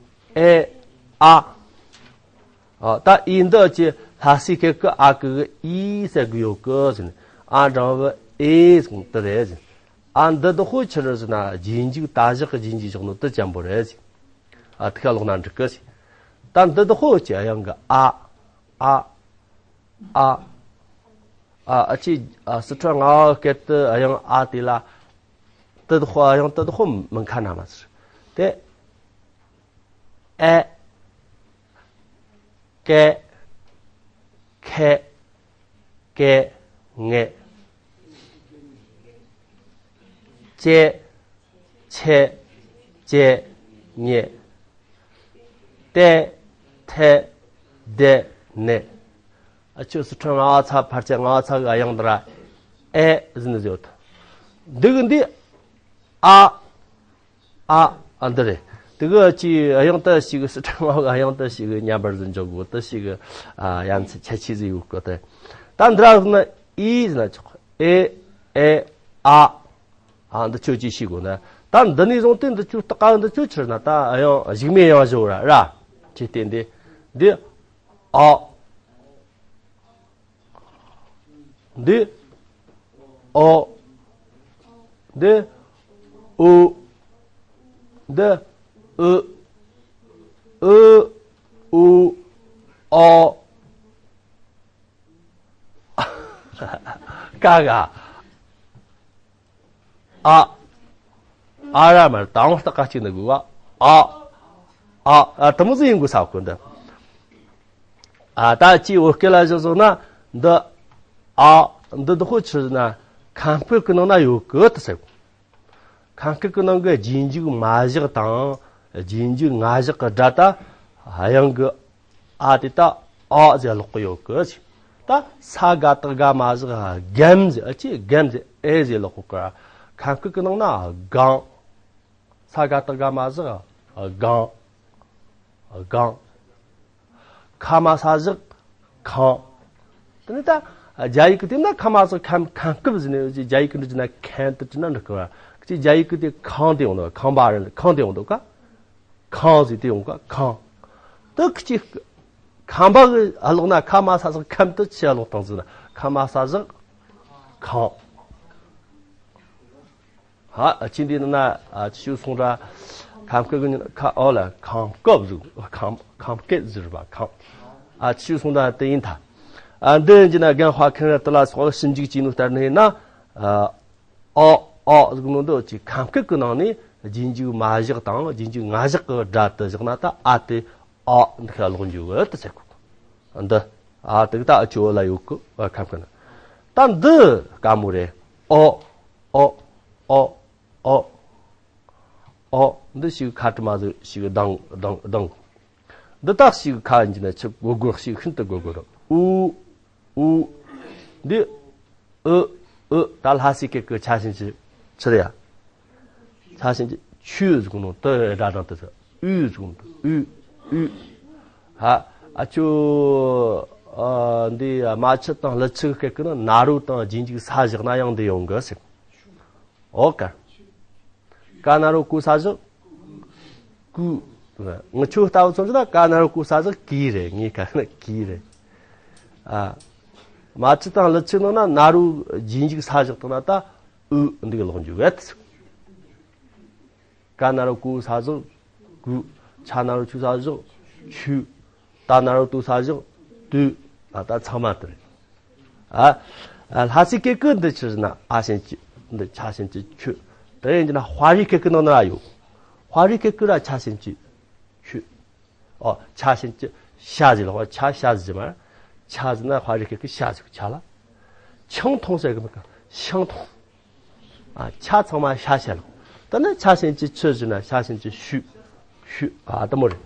ཨེ། ཨ། ཨ་ད་ཨི་འདི་ཆེ་ལྷ་སའི་སྐད་ཀྱི་ཨ་གི་གི་ཨི་ཟེར་གི་ཡོད་གི་ཟེར་ནས། ཨ་འགྲེང་བུ་ཨེ་ཟེར་གི་འདི་རེད་ཟེར། ཨ་འདི་དག་ཧོ་ཆི་རེད་ཟེར་ན་རྗེས་འཇུག་ད་བཞག་གི་རྗེས་འཇུག་བཞག་ནོ་དེ་ཅན་པོ་རེད་ཟེར། ཨ་དེ་ཁ་ཀློག་ན་འགྲིག་གི་ཟེར། ད་འདི་དག་ཧོ་ཆེ་དབྱངས་གི་ཨ། ཨ། ཨ། ཨ་ཨ་ཅེ། ཨ་སི་ཁྲོན་རྔ་བ་སྐད་དུ་དབྱངས་ཨ་དེ་ལ། དེ་དག་ཧོ་དབྱངས་དེ་དག་ཧོ་མི་ཁ་ན་མ་ཟེར། དེ། ཨེ། ཀེ། ཁེ། ཀེ། ངེ། ཅེ། ཆེ། ཅེ། ཉེ། ཏེ། ཐེ། དེ། ནེ། ཨ་ཆོས་སི་ཁྲོན་རྔ་བ་ཚ་ཕལ་ཆེར་རྔ་བ་ཚ་གི་དབྱངས་འདི་ར་ཨེ་ཟེར་ནི་ཡོད། འདི་གི་འདི་ཨ། ཨ། ཨ་འདི་རེད། དེ་གི་ཅི་དབྱངས་དེ་ཞིག་སི་ཁྲོན་རྔ་བ་གི་དབྱངས་དེ་ཞིག་མཉམ་པར་ཟིན་འཇོག་དགོས་དེ་ཞིག་ཨ་ཡ་མཚན་ཁྱད་ཆོས་ཟིག་ཡོད་གི་དེ། ད་འདི་ར་ཟེར་ན་ཨི་ཟེར་ན་ཆོག་ཨེ། ཨེ། ཨ། ཨ། འདི་ཆོས་ཅིག་ཤེས་དགོས་ན། ད་འདི་ནས་བཟུང་སྟེ་འདི་ཆོས་རྟགས་འདི་ཆོས་ཕྱིར་ན་ད་ཡང་གཞུག་མའི་ཡང་བཞི་བོ་ར་ར། ཅེས་བསྟན་ཏེ། འདི་ཨ། འདི་ཨོ། འདི་ཨུ། འདི་ཨུ། ཨུ་ཨུ་ཨོ། ཀ་ག་ཨ། ཨ་ར་མར་དང་རྟགས་ཀ་གཅིག་ནི་དགོས་པ། ཨ། ཨ། ཨ། དེ་མོ་ཟིག་ཡིན་དགོས་ས་གོ་འདི། ཨ། ད་ཅིག་བོད་སྐད་ལ་གཞི་བཟུང་ན་འདི་ཨ། འདི་འདི་ཁོ་ཆི་ཟེར་ན་ཁམས་སྐད་ཀྱི་ནང་ན་ཡོད་གི་དེ་ཟེར། ཁམས་སྐད་ཀྱི་ནང་གི་རྗེས་འཇུག་མ་བཞག་དང་རྗེས་འཇུག་ང་བཞག་གི་སྒྲ་ད་དབྱངས་ཀྱི་ཨ་དེ་ད་ཨ་ཟེར་ལོག་གི་ཡོད་གི། ད་ས་ག་བཏགས་སྒ་མ་བཞག་སྒམ་ཟེར། ཨ། ཅི་སྒམ་ཟེར། ཨེ་ཟེར་ལོག་གི། ཁམས་སྐད་ཀྱི་ནང་ན་སྒང་། ས་ག་བཏགས་སྒ་མ་བཞག་སྒང་། སྒང་། ཁ་མ་ས་བཞག་ཁང་། དེ་ནས་ད་རྒྱ་ཡིག་གི་དེ་ན་ཁ་མ་ས་ཁམ་ཁམ་སྐབས་ཟེར་ནས་རྒྱ་ཡིག་གི་འདི་ན་ཁན་དུ་ཅི་ན་འགྲིག་གི། ཅི་རྒྱ་ཡིག་གི་དེ་ཁང་དེ་ཡོང་འདུག་ཁང་པ་རེད། ཁང་དེ་ཡོང་འདུག་ག་ཁང་ཟེར་དེ་ཡོང་ག་ཁང་། དུ་ཁི་ཅི་ཁམ་པ་གི་ཨ་ལོག་ན་ཁ་མ་ས་ས་ཁམ་དུ་ཅི་ཨ་ལོག་དང་ཟེར་ན་ཁ་མ་ས་ས་ཁང་། ཧ། ཨ། ཅི་འདི་ན་ཨ་ཆུ་སོང་ར། ཁམ་སྐད་གི་ཁ་ཨོ་ལ་ཁམ་སྐད་ཟེར། ཁམ་ཁམ་སྐད་ཟེར་བ་ཁམ། ཨ་ཆུ་སོང་ར་དེ་ཡིན་ད། ཨ་འདི་ཡིན་གྱི་ན་རྒན་དཔའ་མཁན་ར་དེ་ལ་སོགས་ཞིབ་འཇུག་བྱས་ནོ་ལྟར་ནས་ན། ཨ་ཨོ་ཨོ་ཟེར་ནོ་འདི་ཅི་ཁམས་སྐད་ཀྱི་ནང་ནས་རྗེས་འཇུག་མ་བཞག་དང་རྗེས་འཇུག་ང་བཞག་གི་སྒྲ་དེ་བཞག་ན་ད་ཨ་དེ་ཨོ་འདི་ཁ་ལོག་འཇུག་གི་དེ་ཟེར་གོ། འདི་ཨ་དེ་ད་ཨ་ཆུ་ལ་ཡོད་གི། ཨ་ཁམས་སྐད་ན། ད་འདི་དཀའ་མོ་རེད། ཨོ་ཨོ་ཨོ་ཨོ། ཨོ། འདི་ཞིག་ཁ་དྲི་མ་ཟིག་ཞིག་ལྡང་ལྡང་ལྡང་། འདི་དག་ཞིག་ཁ་ཡིན་གྱི་ན་ཆི་གོ་གོ་ཞིག་ཤིན་ཏུ་གོ་གོ་ར། ཨུ་ཨུ། འདི་ཨུ་ཨུ། ད་ལྷ་སའི་སྐད་ཀྱི་ཆ་ཤིན་ཅི་ཆི་རེད་ཡ། ཆ་ཤིན་ཅི་ཆུ་ཟིག་ནོ་དུ་སྒྲ་དང་དུ་ཟིག་ཨུ་ཟིག་ནོ་དུ་ཨུ་ཨུ། ཧ། ཨ་ཆུ། ཨ་འདི་མ་ཆུ་དང་ལི་ཆུ་སྐད་ཀྱི་ན་ན་རོ་དང་རྗེས་འཇུག་ས་བཞག་ན་ཡང་འདི་ཡོང་གི་ཟེར། ཨོ་ཀ། ཀ་ན་རོ་ཀུ་ས་བཞག་ཀུ། ངི་ཆོ་ལྟ་བུ་ཚོ་ན་ཀ་ན་རོ་ཀུ་ས་བཞག་ཀི་རེད། ངའི་ཀ་ན་ཀི་རེད། ཨ། མ་ཆུ་དང་ལི་ཆུ་ནང་ན་ན་རོ་རྗེས་འཇུག་ས་བཞག་དང་ན་ད་ཨུ་འདི་གི་ལོག་འཇུག་བེད། ཀ་ན་རོ་ཀུ་ས་བཞག་ཀུ། ཆ་ན་རོ་ཆུ་ས་བཞག་ཆུ། ད་ན་རོ་དུ་ས་བཞག་དུ། ཨ་ད་ཚང་མ་དེ་རེད། ཨ། ཨ་ལྷ་སའི་སྐད་ཀྱི་འདི་ཆི་ཟེར་ན་ཨ་ཞན་གྱི་འདི་ཆ་ཞན་གྱི་ཆུ། དེ་ཡིན་གྱི་ན་དཔའ་རིས་སྐད་ཀྱི་ནང་ན་ཡོད། དཔའ་རིས་སྐད་ཀྱི་ར་ཆ་ཞན་གྱི་ཆུ། ཨོ་ཆ་ཞན་གྱི་ཤ་ཟེར་ལ་ཆ་ཤ་ཟེར་མ། ཆ་ཟེར་ན་དཔའ་རིས་སྐད་ཀྱི་ཤ་ཟེར་ཆ་ལ། ཆང་འཐུང་ཟེར་གི་མི་ག་ཤང་འཐུང་། ཨ། ཆ་ཚང་མ་ཤ་ཤ་ལ། ད་ནི་ཆ་ཞན་གྱི་ཆུ་ཟེར་ན་ཆ་ཞན་གྱི་ཤུ། ཤུ། ཨ་དེ་མོ་རེད།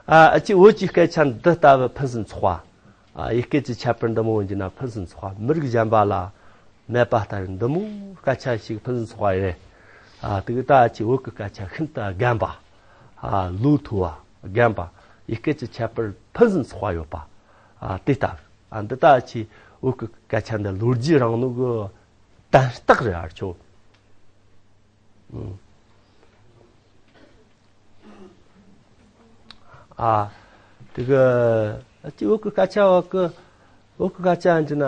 ཨ་ཨ་ཅི་བོད་ཀྱི་སྐད་ཆ་འདི་ལྟ་བུ་ཕུན་སུམ་ཚོགས་པ། ཨ་ཡི་སྐད་ཀྱི་ཁྱད་པར་འདི་མོ་ཡིན་གྱི་ན་ཕུན་སུམ་ཚོགས་པ། མི་རིགས་གཞན་པ་ལ་མེད་པ་ལྟ་བུ་འདི་མོ་སྐད་ཆ་ཞིག་ཕུན་སུམ་ཚོགས་པ་ཡིན་རེད། ཨ་དེ་གི་ད་ཨ་ཅི་བོད་ཀྱི་སྐད་ཆ་ཤིན་ཏུ་རྒན་པ། ཨ་ལོ་ཐུ་བ་རྒན་པ། ཡི་སྐད་ཀྱི་ཁྱད་པར་ཕུན་སུམ་ཚོགས་པ་ཡོད་པ། ཨ་དེ་ལྟ་བུ། ཨ་འདི་ལྟ་ཅི་བོད་ཀྱི་སྐད་ཆ་འདི་ལོ་རྒྱུས་རིང་ནོ་གི་དན་རྟགས་རེད་ཨ་ཆོ། ཨུ། ཨ་དེ་གི་ཅི་བོད་ཀྱི་སྐད་ཆ་བ་གི་བོད་ཀྱི་སྐད་ཆ་འདི་ན་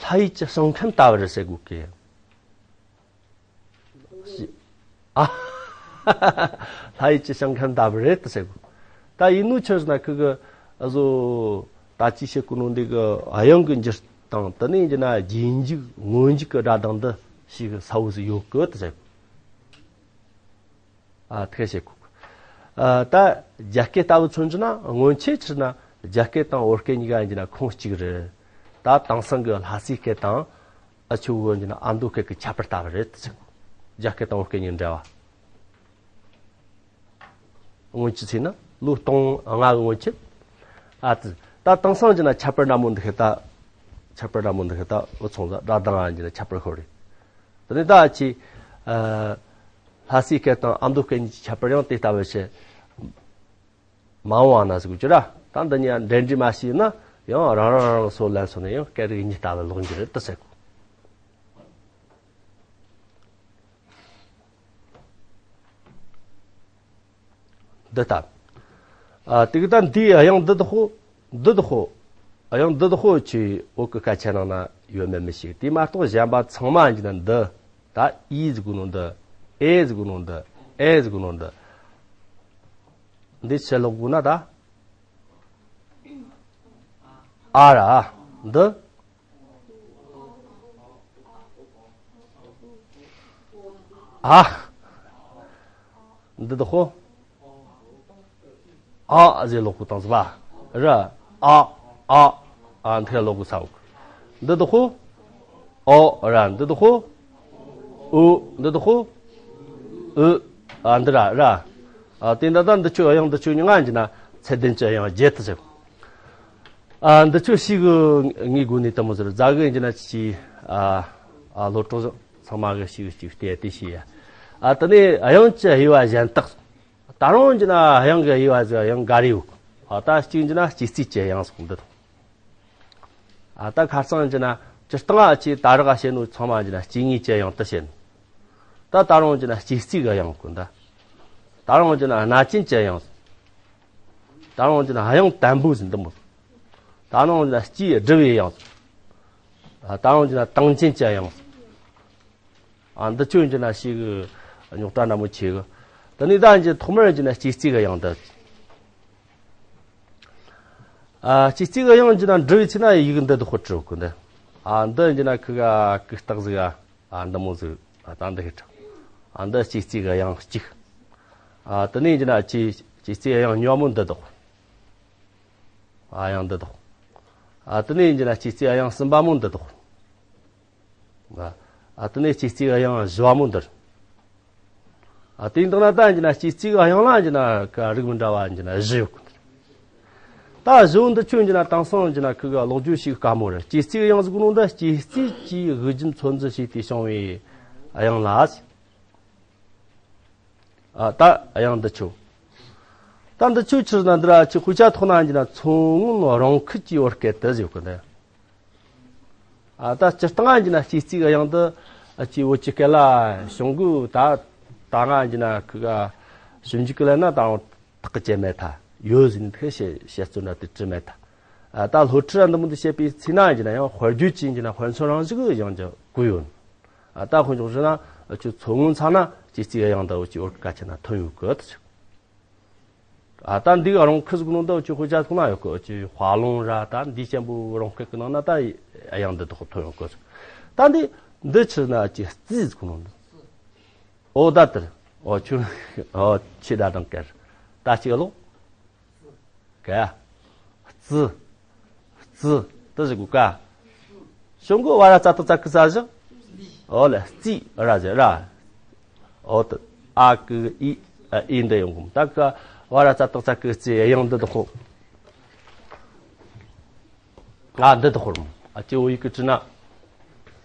ལྷ་ཡུལ་གྱི་ཞིང་ཁམས་ལྟ་བུ་རེད་ཟེར་དགོས་གི། ཨ། ལྷ་ཡུལ་གྱི་ཞིང་ཁམས་ལྟ་བུ་རེད་དུ་ཟེར་གོ། ད་ཡིན་ནོ་ཆི་ཟེར་ན་ཁི་གི་ཨ་ཟོ་ད་ཅི་བཤད་གོ་ནོ་འདི་གི་དབྱངས་ཀྱི་འགྱུར་སྟངས་དེ་ནས་ཡིན་ན་རྗེས་འཇུག་སྔོན་འཇུག་གི་སྒྲ་གདངས་འདི་ཞིག་ས་བོ་ཟིག་ཡོད་གི་དུ་ཟེར་གོ། ཨ་ཐེ་བཤད་གོ། ཨ་ད་རྒྱ་སྐད་ལྟ་བུ་མཚོན་རྒྱུ་ན་སྔོན་ཆད་ཕྱིར་ན་རྒྱ་སྐད་དང་བོད་སྐད་གཉིས་ཀ་ཡིན་རྒྱུ་ན་ཁུངས་གཅིག་རེད། ད་དེང་སང་གི་ལྷ་སའི་སྐད་དང་ཨ་ཆུ་བོ་ཡིན་རྒྱུ་ན་ཨ་མདོ་སྐད་ཀྱི་ཁྱད་པར་ལྟ་བུ་རེད་དུ་ཟེར་གོ། རྒྱ་སྐད་དང་བོད་སྐད་གཉིས་འདྲ་བ། སྔོན་ཆད་ཟེར་ན་ལོ་སྟོང་ལྔ་གི་སྔོན་ཆད། ཨ་ཙི། ད་དེང་སང་གྱི་ན་ཁྱད་པར་འདྲ་མོ་འདུག་ད། ཁྱད་པར་འདྲ་མོ་འདུག་ད་འུ་ཚོང་ཟ་སྒྲ་གདངས་ཡིན་ན་ཁྱད་པར་ཤོར་རེད། དེ་ནས་ད་ཅི། ཨ། ལྷ་སའི་སྐད་དང་ཨ་མདོ་སྐད་གཉིས་ཀྱི་ཁྱད་པར་ཡང་དེ་ལྟ་བུ་ཞིག་མ་འོང་བ་ན་ཟེར་དགོས་ཀྱི་ར། ད་འདི་གཉིས་འབྲེལ་འདྲིས་མ་བྱས་ན་ཡང་རང་རང་རང་སོ་ལན་སོ་ནས་ཡང་སྐད་རིགས་གཉིས་ལྟ་བུ་ལོག་འགྱུར་རེད་དུ་ཟེར་གོ། འདི་ལྟ། ཨ་དེ་གི་ད་འདིའི་དབྱངས་འདི་དག་ཧོ། འདི་དག་ཧོ། དབྱངས་འདི་དག་ཧོ་ཆི་བོད་ཀྱི་སྐད་ཆ་ནང་ན་ཡོད་མེད་མི་ཤེས། དེ་མ་གཏོགས་གཞན་པ་ཚང་མ་ཡིན་གྱི་ན་འདི། ད་ཨི་ཟེར་གོ་ནོ་འདི། ཨེ་ཟེར་གོ་ནོ་འདི། ཨེ་ཟེར་གོ་ནོ་འདི། འདི་ཆི་ལོག་གོ་ན་ད། ཨ་ར། འདི། ཨ། འདི་དག་ཧོ། ཨ་ཟེར་ལོག་གོ་བཏང་ཟེར་བ། ར། ཨ། ཨ། ཨ་འདི་ལོག་གོ་ས་འོག་འདི་དག་ཧོ། ཨོ་ར། འདི་དག་ཧོ། ཨུ། འདི་དག་ཧོ། ཨུ། ཨ་འདི་ར་ར། ཨ་དེ་འདྲ་ད་འདི་ཆོ་དབྱངས་འདི་ཆོ་ཉི་ང་ཡིན་གྱི་ན་ཚད་ལྡན་གྱི་དབྱངས་བརྒྱད་དུ་ཟེར། ཨ་འདི་ཆོ་ཤི་གི་ངའི་སྒོ་ནས་དུ་མོ་ཟེར་རྫ་གི་ཡིན་གྱི་ན་ཅི། ཨ་ཨ་སློབ་གྲོགས་ཚང་མ་གི་ཤི་གི་ཅིག་བལྟས་ཏེ་ཤི་ཡ། ཨ་དེ་ནས་དབྱངས་ཀྱི་དབྱེ་བ་གཞན་དག་ད་རུང་གྱི་ན་དབྱངས་ཀྱི་དབྱེ་བ་ཟེར་དབྱངས་འགའ་རེ་ཡོད། ཨ་ད་གཅིག་གྱི་ན་སྐྱེ་རྩིས་ཀྱི་དབྱངས་སོགས་འདི་དང་། ཨ་ད་ཁ་སང་གྱི་ན་སྤྱིར་བཏང་ཨ་ཅེ་ད་རག་བཤད་ནོ་ཚང་མ་གྱི་ན་སྐྱེ་དངོས་ཀྱི་དབྱངས་དུ་བཤད་ནོ། ད་ད་རུང་གྱི་ན་སྐྱེ་རྩིས་ཀྱི་དབྱངས་ཀུན་ད། ད་རུང་གྱི་ན་སྣ་ཅན་གྱི་དབྱངས། ད་རུང་གྱི་ན་དབྱངས་དམ་པོ་ཟིན་འདི་མོ། ད་རུང་གྱི་ན་སྐྱེ་སྒྲུབ་པའི་དབྱངས། ད་རུང་གྱི་ན་དང་ཅན་གྱི་དབྱངས། ཨ་འདི་ཆོས་ཀྱི་ན་ཤི་གི་རྙོག་དྲ་འདྲ་མོ་ཆེ་གི། དེ་ནས་ད་ཀྱི་ཐོག་མར་ཀྱི་ན་སྐྱེ་རྩིས་ཀྱི་དབྱངས་འདི། ཨ་སྐྱེ་རྩིས་ཀྱི་དབྱངས་ཀྱི་ན་འབྲི་བའི་ཚེ་ན་ཡིག་འདི་དག་ཧོ་བྲི་གོ་འདི། ཨ་འདི་ཀྱི་ན་ཁི་ག་ཀི་རྟགས་ཟིག་ཨ་འདི་མོ་ཟིག་ཨ་ད་འདི་ཧི་ཁྲ། ཨ་འདི་སྐྱེ་རྩིས་ཀྱི་དབྱངས་གཅིག་ཨ་དེ་ནས་ཀྱི་ན་ཀྱི་སྐྱེ་རྩིས་དབྱངས་སྙོམས་མོ་འདི་དག་ཨ་དབྱངས་འདི་དག་ཨ་དེ་ནས་ཀྱི་ན་སྐྱེ་རྩིས་དབྱངས་གསུམ་པ་མོ་འདི་དག་ཨ་དེ་ནས་སྐྱེ་རྩིས་དབྱངས་བཞི་བ་མོ་འདིར། ཨ་དེ་འདི་ན་ད་ཡིན་ན་སྐྱེ་རྩིས་དབྱངས་ལ་ཡིན་ན་ཀ་རིགས་མི་འདྲ་བ་ཡིན་ན་བཞི་ཡོད་གི། ད་བཞི་བོ་འདི་ཆོས་ཡིན་ན་དེང་སང་ཡིན་ན་ཁི་ག་ཀློག་རྒྱུ་ཞིག་དཀའ་མོ་རེད། སྐྱེ་རྩིས་དབྱངས་ཟེར་གོ་ནོ་འདི་སྐྱེ་རྩིས་ཀྱི་དབུགས་འབྱིན་ཚོད་འཛིན་བྱས་ཏེ་བྱུང་བའི་དབྱངས་ལ། ཨ་ད་དབྱངས་འདི་ཆོ། ད་འདི་ཆོ་ཕྱིར་ན་འདི་ར་ཆི་དཔེ་ཆ་ཐོག་ན་ཡིན་ན་མཚོ་སྔོན་རང་ཁུལ་གྱི་བོད་སྐད་དུ་ཟེར་གི་འདི། ཨ་ད་སྤྱིར་བཏང་ང་ཡིན་ན་སྐྱེ་རྩིས་ཀྱི་དབྱངས་འདི་ཨ་ཅི་བོད་ཀྱི་སྐད་ལ་བྱུང་གི། ད་ད་ང་ཡིན་ན་ཁི་ག་ཞིབ་འཇུག་གི་ལ་ན་ད་རུང་ཐག་གི་བཅད་མེད་ཐ་ཡོད་ཟིན་ཐེ་བཤད་བཤད་ཚུལ་འདྲ་དེ་བྲི་མེད་ཐ། ཨ་ད་སློབ་ཁྲིད་ར་འདི་མོ་འདི་བཤད་པའི་ཚེ་ན་ཡིན་ན་ཡང་དཔེར་བརྗོད་ཀྱི་ཡིན་ན་དཔེ་མཚོན་རང་བཞིན་གྱི་དབྱངས་ཀྱི་གུ་ཡོད། ཨ་ད་དཔེ་འཇོག་བྱས་ན་ཨ་ཅི་མཚོ་སྔོན་ཚ་ན་སྐྱེ་རྩིས་ཀྱི་དབྱངས་འདི་བོད་ཀྱི་བོད་ཀྱི་སྐད་ཆ་ན་ཐོན་ཡོད་གི་ད་ཆོག་ཨ་ད་འདི་ག་རང་ཁུ་ཟུག་ནང་དུ་ཅི་ཧུ་ཅ་ཐུང་ན་ཡོད་གི། ཅི་དཔའ་ལུང་ར་ད་འདི་ཅན་པོ་རང་སྐད་ཀྱི་ནང་ན་ད་དབྱངས་འདི་དག་ཐོན་ཡོད་གི། ད་འདི་འདི་ཕྱིར་ན་ཅི་རྩིས་ཟུག་ནང་དུ། ཨོ་ད་དེར་ཨོ་ཆུ་ཨོ་ཆི་ད་དང་ཀར་ད་ཅི་ག་ལོ། ཀ་རྩི། རྩི། དེ་ཟེར་གོ་ཀ་ཤོང་གོ་བ་ར་ཙ་ཏག་ཙ་ཀི་ཙ་བཞག་ཨོ་ལ་རྩིས་ར་ཟེར་ར། ཨོ་ཏི་ཨ་ཀི་ཨི་ཨ་ཨི་འདི་ཡོང་གོ་ད་ཀ་བ་ར་ཙ་ཏག་ཙ་ཀི་རྩིས་དབྱངས་འདི་དག་ཧོ། ང་འདི་དག་ཧོ་ར་ཨ་ཅི་འོ་ཡི་ཀི་ཀྲི་ན།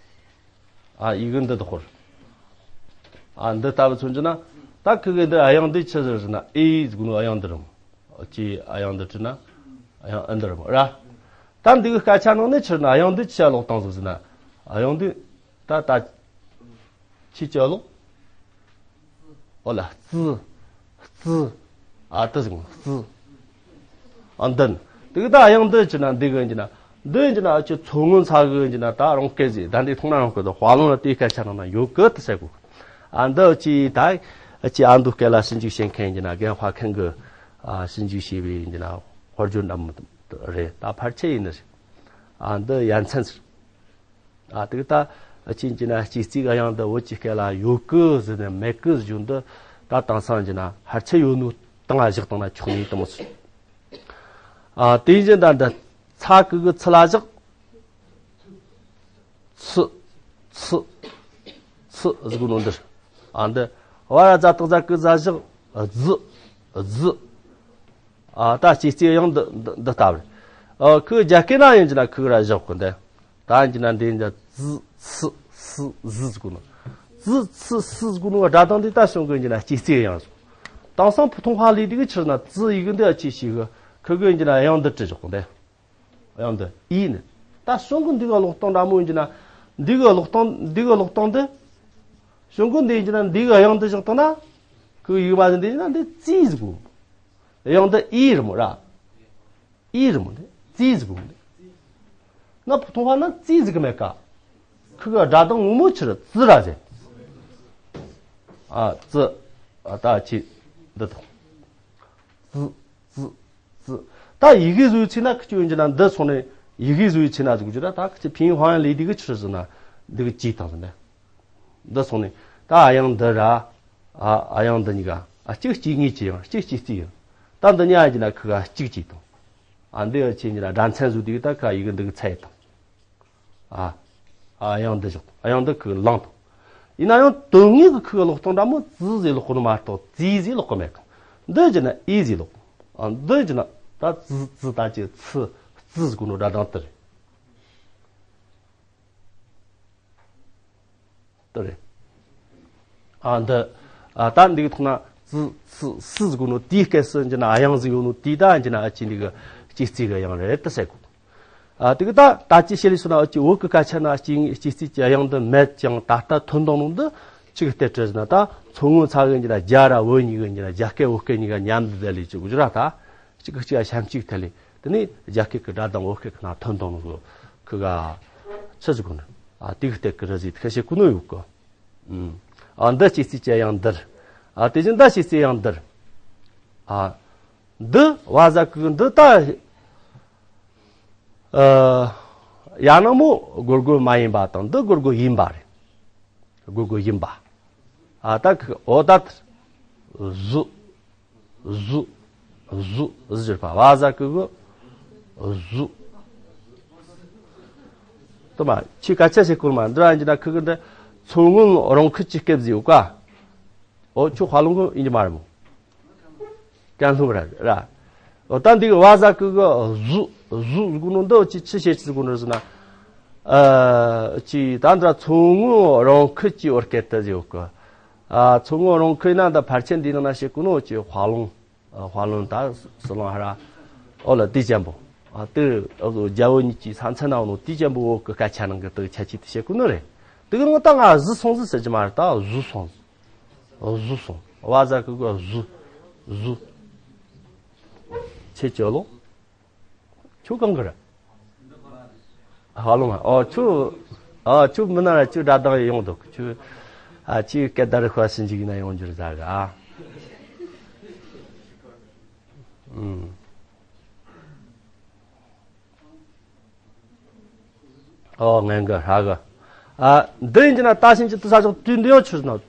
ཨ་ཡི་གེ་འདི་དག་ཧོར། ཨ་འདི་ལྟ་བུ་མཚོན་རྒྱུ་ན། ད་ཁི་གེ་འདི་དབྱངས་འདི་ཆི་ཟེར་ཟེར་ན་ཨེ་ཟེར་གོ་ནོ་དབྱངས་འདི་རུང་། ཅི་དབྱངས་འདི་བྲིས་ན། དབྱངས་ཨེ་འདི་རུང་ར། ད་འདི་གི་སྐད་ཆ་ནང་ནས་ཕྱིར་ན་དབྱངས་འདི་ཆི་ལོག་བཏང་ཟིག་ཟེར་ན། དབྱངས་འདི། ད་ད། ཆི་ཆི་ལོག་ཨོ་ལ་རྩི། རྩི། ཨ་ཏི་ཟེར་གོ་ནོ་རྩི། ཨ་འདི་ནི། དེ་གི་ད་དབྱངས་འདི་ཅི་ན་འདི་གི་ཡིན་གྱི་ན། འདི་ཡིན་གྱི་ན་ཨ་ཅི་མཚོ་སྔོན་ཚ་གི་ཡིན་གྱི་ན་ད་རང་སྐད་ཟིག་ད་འདི་མཐོང་ན་རང་སྐད་དུ་དཔའ་ལུང་ལ་དེའི་སྐད་ཆ་ནང་ན་ཡོད་གི་དེ་ཟེར་གོ་ཨ་འདི་ཨ་ཅི་ད་ཨ་ཅི་ཨ་མདོ་སྐད་ལ་ཞིབ་འཇུག་བྱེད་མཁན་ཡིན་གྱི་ན་རྒན་དཔའ་མཁན་གི་ཨ་ཞིབ་འཇུག་བྱས་པའི་ཡིན་གྱི་ན་དཔེར་བརྗོད་འདྲ་མོ་རེད། ད་ཕལ་ཆེར་ཡིན་ནི་རེད། ཨ་འདི་ཡ་མཚན་ཟེར། ཨ་དེ་ད་ཨ་ཅི་ཡིན་གྱི་ན་སྐྱེ་རྩིས་ཀྱི་དབྱངས་འདི་བོད་ཀྱི་སྐད་ལ་ཡོད་གི་ཟེར་ནས་མེད་གི་ཟེར་རྒྱུ་འདི་ད་དེང་སང་ཡིན་གྱི་ན་ཕལ་ཆེར་ཡོད་ནོ་སྟེང་ལ་བཞག་བཏང་ན་ཆོག་ནི་དེ་མོ་ཟེར། ཨ་དེ་ཡིན་གྱི་ད་འདི་ཚ་གི་གི་ཚི་ལ་བཞག་ཚི། ཚི། ཚི་ཟེར་གོ་ནོ་འདིར། ཨ་འདི་བ་ར་ཛ་ཏག་ཛ་ཀི་ཛ་བཞག་རྫི། རྫི། ཨ་ད་སྐྱེ་རྩིས་དབྱངས་འདི་འདི་འདི་ལྟ་བུ་རེད། ཨ་ཁོའི་རྒྱ་སྐད་ན་ཡིན་གྱི་ན་ཁོ་ར་བཞག་གོ་འདི། ད་ཡིན་གྱི་ན་འདི་ཡིན་གྱི་ཙི་ཚི་སི་ཟི་ཟེར་གོ་ནོ། ཙི་ཚི་སི་ཟེར་གོ་ནོ་སྒྲ་གདངས་འདི་ད་བྱུང་གི་ཡིན་གྱི་ན་སྐྱེ་རྩིས་དབྱངས་སོ། དེང་སང་བུ་ཐུང་ཧ་ལས་དེ་གི་ཕྱིར་ན་ཙི་ཡི་གེ་འདི་ཨ་ཅི་ཞིག་གི་ཁོ་གི་ཡིན་གྱི་ན་དབྱངས་འདི་བྲིས་བཞག་གོ་འདི། དབྱངས་འདི་ཨི་ནི། ད་བྱུང་གི་འདི་གི་ཀློག་སྟངས་འདྲ་མོ་ཡིན་གྱི་ན། འདི་གི་ཀློག་སྟངས་འདི་གི་ཀློག་སྟངས་འདི། བྱུང་གི་འདི་ཡིན་གྱི་ན་འདི་གི་དབྱངས་འདི་བཞག་བཏང་ན། ཁོ་གི་ཡིག་མ་ཟིན་འདི་ཡིན་ན་འདི་ཙི་ཟེར་གོ། དབྱངས་འདི་ཨི་རེད་མོ་ར། ཨི་རེད་མོ་འདི་ཙི་ཟིག་གོ་མོ་འདི། ན་ཕུ་ཐུང་བ་ན་ཙི་ཟིག་གི་མེད་ཀ། ཁུ་གི་སྒྲ་གདངས་ངོ་མོ་ཆི་རེད། ཙི་ར་ཟེར། ཨ་ཙི། ཨ་ད་ཅི་འདི་དང་། ཙི་ཙི་ཙི། ད་ཡི་གེ་བཟོས་ཚེ་ན་ཁི་ཆོ་ཡིན་གྱི་ན་འདི་སོང་ནས་ཡི་གེ་བཟོས་ཚེ་ན་ཟིག་གི་ཆོ་ད་ད་ཁི་ཆོ་ཕིང་ཧོང་ཡང་ལས་དེ་གི་ཆི་རེད་ཟེར་ན་འདི་གི་ཅི་དང་ཟེར་ན། འདི་སོང་ནས་ད་ཨ་ཡང་འདི་ར། ཨ་ཨ་ཡང་འདི་གཉིས་ཀ་ཨ་གཅིག་སྐྱེ་དངོས་ཀྱི་ཡང་གཅིག་སྐྱེ་རྩིས་ཡང་། ད་འདི་གཉིས་ཡིན་གྱི་ན་ཁི་ག་གཅིག་གཅིག་དང་། ཨ་འདི་ཡང་ཆེ་གྱི་ན་སྒྲ་མཚན་བཟོས་དེ་གི་ད་ཁ་ཡི་གེ་འདི་གི་ཚད་དང་། ཨ། ཨ་ཡང་འདི་བཞག་ཨ་ཡང་འདི་གི་ལང་དང་། ཡིན་ན་ཡང་དོན་དངོས་ཀྱི་ཁུ་གི་ཀློག་སྟངས་འདྲ་མོ་ཙི་ཟེར་ཀློག་གོ་ནི་མ་གཏོགས་ཙི་ཟེར་ཀློག་གོ་མེད་གི། འདི་གྱི་ན་ཨི་ཟེར་ཀློག་ཨ་འདི་གྱི་ན་ད་ཙི་ཙི་ད་ཅི་ཙི་ཙི་ཟེར་གོ་ནོ་སྒྲ་གདངས་དེ་རེད། དེ་རེད། ཨ་འདི། ཨ་ད་འདི་གི་ཐོག་ན་ཙི་ཙི་སི་ཟེར་གོ་ནོ་དེའི་སྐད་སུ་འགྱུར་ན་ཨ་ཡང་ཟིག་ཡོད་ནོ་དེ་ད་འགྱུར་ན་ཨ་ཅི་འདི་གི་སྐྱེ་རྩིས་གི་དབྱངས་རེད་དེ་ཟེར་གོ། ཨ་དེ་གི་ད་ད་ཅི་བཤད་ལས་སོང་ན་ཨ་ཅི་བོད་གི་སྐད་ཆ་ན་སྐྱེ་སྐྱེ་རྩིས་ཀྱི་དབྱངས་འདི་མེད་ཀྱང་ད་ལྟ་ཐོན་བཏང་ནོ་འདི་ཆི་གི་སྟེ་བྲིས་ཟེར་ན། ད་མཚོ་སྔོན་ཚ་གི་འགྱུར་ན་རྒྱ་ར་བོད་གཉིས་གི་འགྱུར་ན་རྒྱ་སྐད་བོད་སྐད་གཉིས་ཀ་མཉམ་དུ་བསྡད་ལས་ཅི་གོ་རྒྱུ་ར། ད་གཅིག་གི་གཅིག་ལ་ཞབས་ཕྱི་ཐད་ལས་དེ་ནས་རྒྱ་སྐད་གི་སྒྲ་གདངས་བོད་སྐད་གི་ནང་ཐོན་བཏང་ནོ་གི་ཁུ་ག་ཆི་ཟིག་གོ་ནི། ཨ་དེ་གི་སྟེ་གི་ར་ཟིག་ཁ་ཤས་གོ་ནོ་ཡོད་གི། ཨ་འདི་སྐྱེ་རྩིས་ཀྱི་དབྱངས་འདིར། ཨ་དེ་བཞིན་ད་སྐྱེ་རྩིས་དབྱངས་འདིར། ཨ་འདི་བ་ཟ་གི་འདི་ད། ཨ་ཡང་ན་མོ་སྒོར་སྒོར་མ་ཡིན་པ་དང་འདི་སྒོར་སྒོར་ཡིན་པ་རེད། སྒོར་སྒོར་ཡིན་པ། ཨ་ད་གི་འོ་ད་ཟུ། ཟུ། ཟུ། ཟུ་ཟེར་བ་བ་ཟ་གི་གུ། ཟུ། དུ་མ་ཁྱི་སྐད་ཆ་ཞིག་བསྐུར་མ་འདི་ར་ཡིན་གྱི་ན་ཁི་གི་འདི་མཚོ་སྔོན་རང་ཁུལ་གྱི་སྐད་ཟིག་ཡོད་ཀ། འོ་ཁྱོད་ཧྭ་ལུང་གི་ཡིན་གྱི་མ་རེད་མོ། ཀན་ལྷོ་ར་ར། འོ་ད་འདི་གི་བ་ཟ་གི་གུ་ཟུ། ཟུ་ཟེར་གོ་ནོ་འདི་ཅི་ཆི་བྱེད་ཅི་ཟེར་གོ་ནོ་ཟེར་ན། ཨ་ཅི་ད་འདི་ར་མཚོ་སྔོན་རང་ཁུལ་གྱི་བོད་སྐད་དེ་ཟིག་ཡོད་ཀ། ཨ་མཚོ་སྔོན་རང་ཁུལ་ན་འདི་ཕལ་ཆེར་འདི་ནང་ན་བཤད་གོ་ནོ་ཅི་ཧྭ་ལུང་། ཨ་ཧྭ་ལུང་ད་ཟི་ལིང་ཧ་ར། ཨོ་ལ་དེ་ཅན་པོ། ཨ་དེ་རྒྱ་བོད་གཉིས་ཀྱི་ས་མཚམས་ན་ཡོད་ནོ་དེ་ཅན་པོ་བོད་གི་སྐད་ཆ་ནང་གི་དེ་ཁྱད་ཆོས་དེ་བཤད་གོ་ནོ་རེད། དེ་གི་ངོ་ད་ང་ཟི་སོང་ཟི་ཟེར་གྱི་མ་རེད། ད་ཟུ་སོང་ཟི། ཟུ་སོང་བ་ཟ་གི་གུ་ཟུ། ཟུ། ཁྱེད་ཅི་ལོ། ཁྱོད་གང་གི་རེད། ཧྭ་ལུང་ཨ། ཨོ་ཁྱོད། ཨ་ཁྱོད་མི་ན་ར་ཁྱོད་སྒྲ་གདངས་ཡོང་འདུག་ཁྱོད། ཨ་ཁྱོད་སྐད་བརྡ་རི་ཤ་ཞིག་འཇིག་ན་ཡོང་འགྱུར་ཟ་གི་ཨ། ཨུམ། ཨོ་ངན་གི་ཧྲ་གི། ཨ་འདི་ཡིན་གྱི་ན་ད་ཕྱིན་ཅི་དུ་ས་ཕྱོགས་དུས་འདི་ཡང་ཆུ་ན་དུ།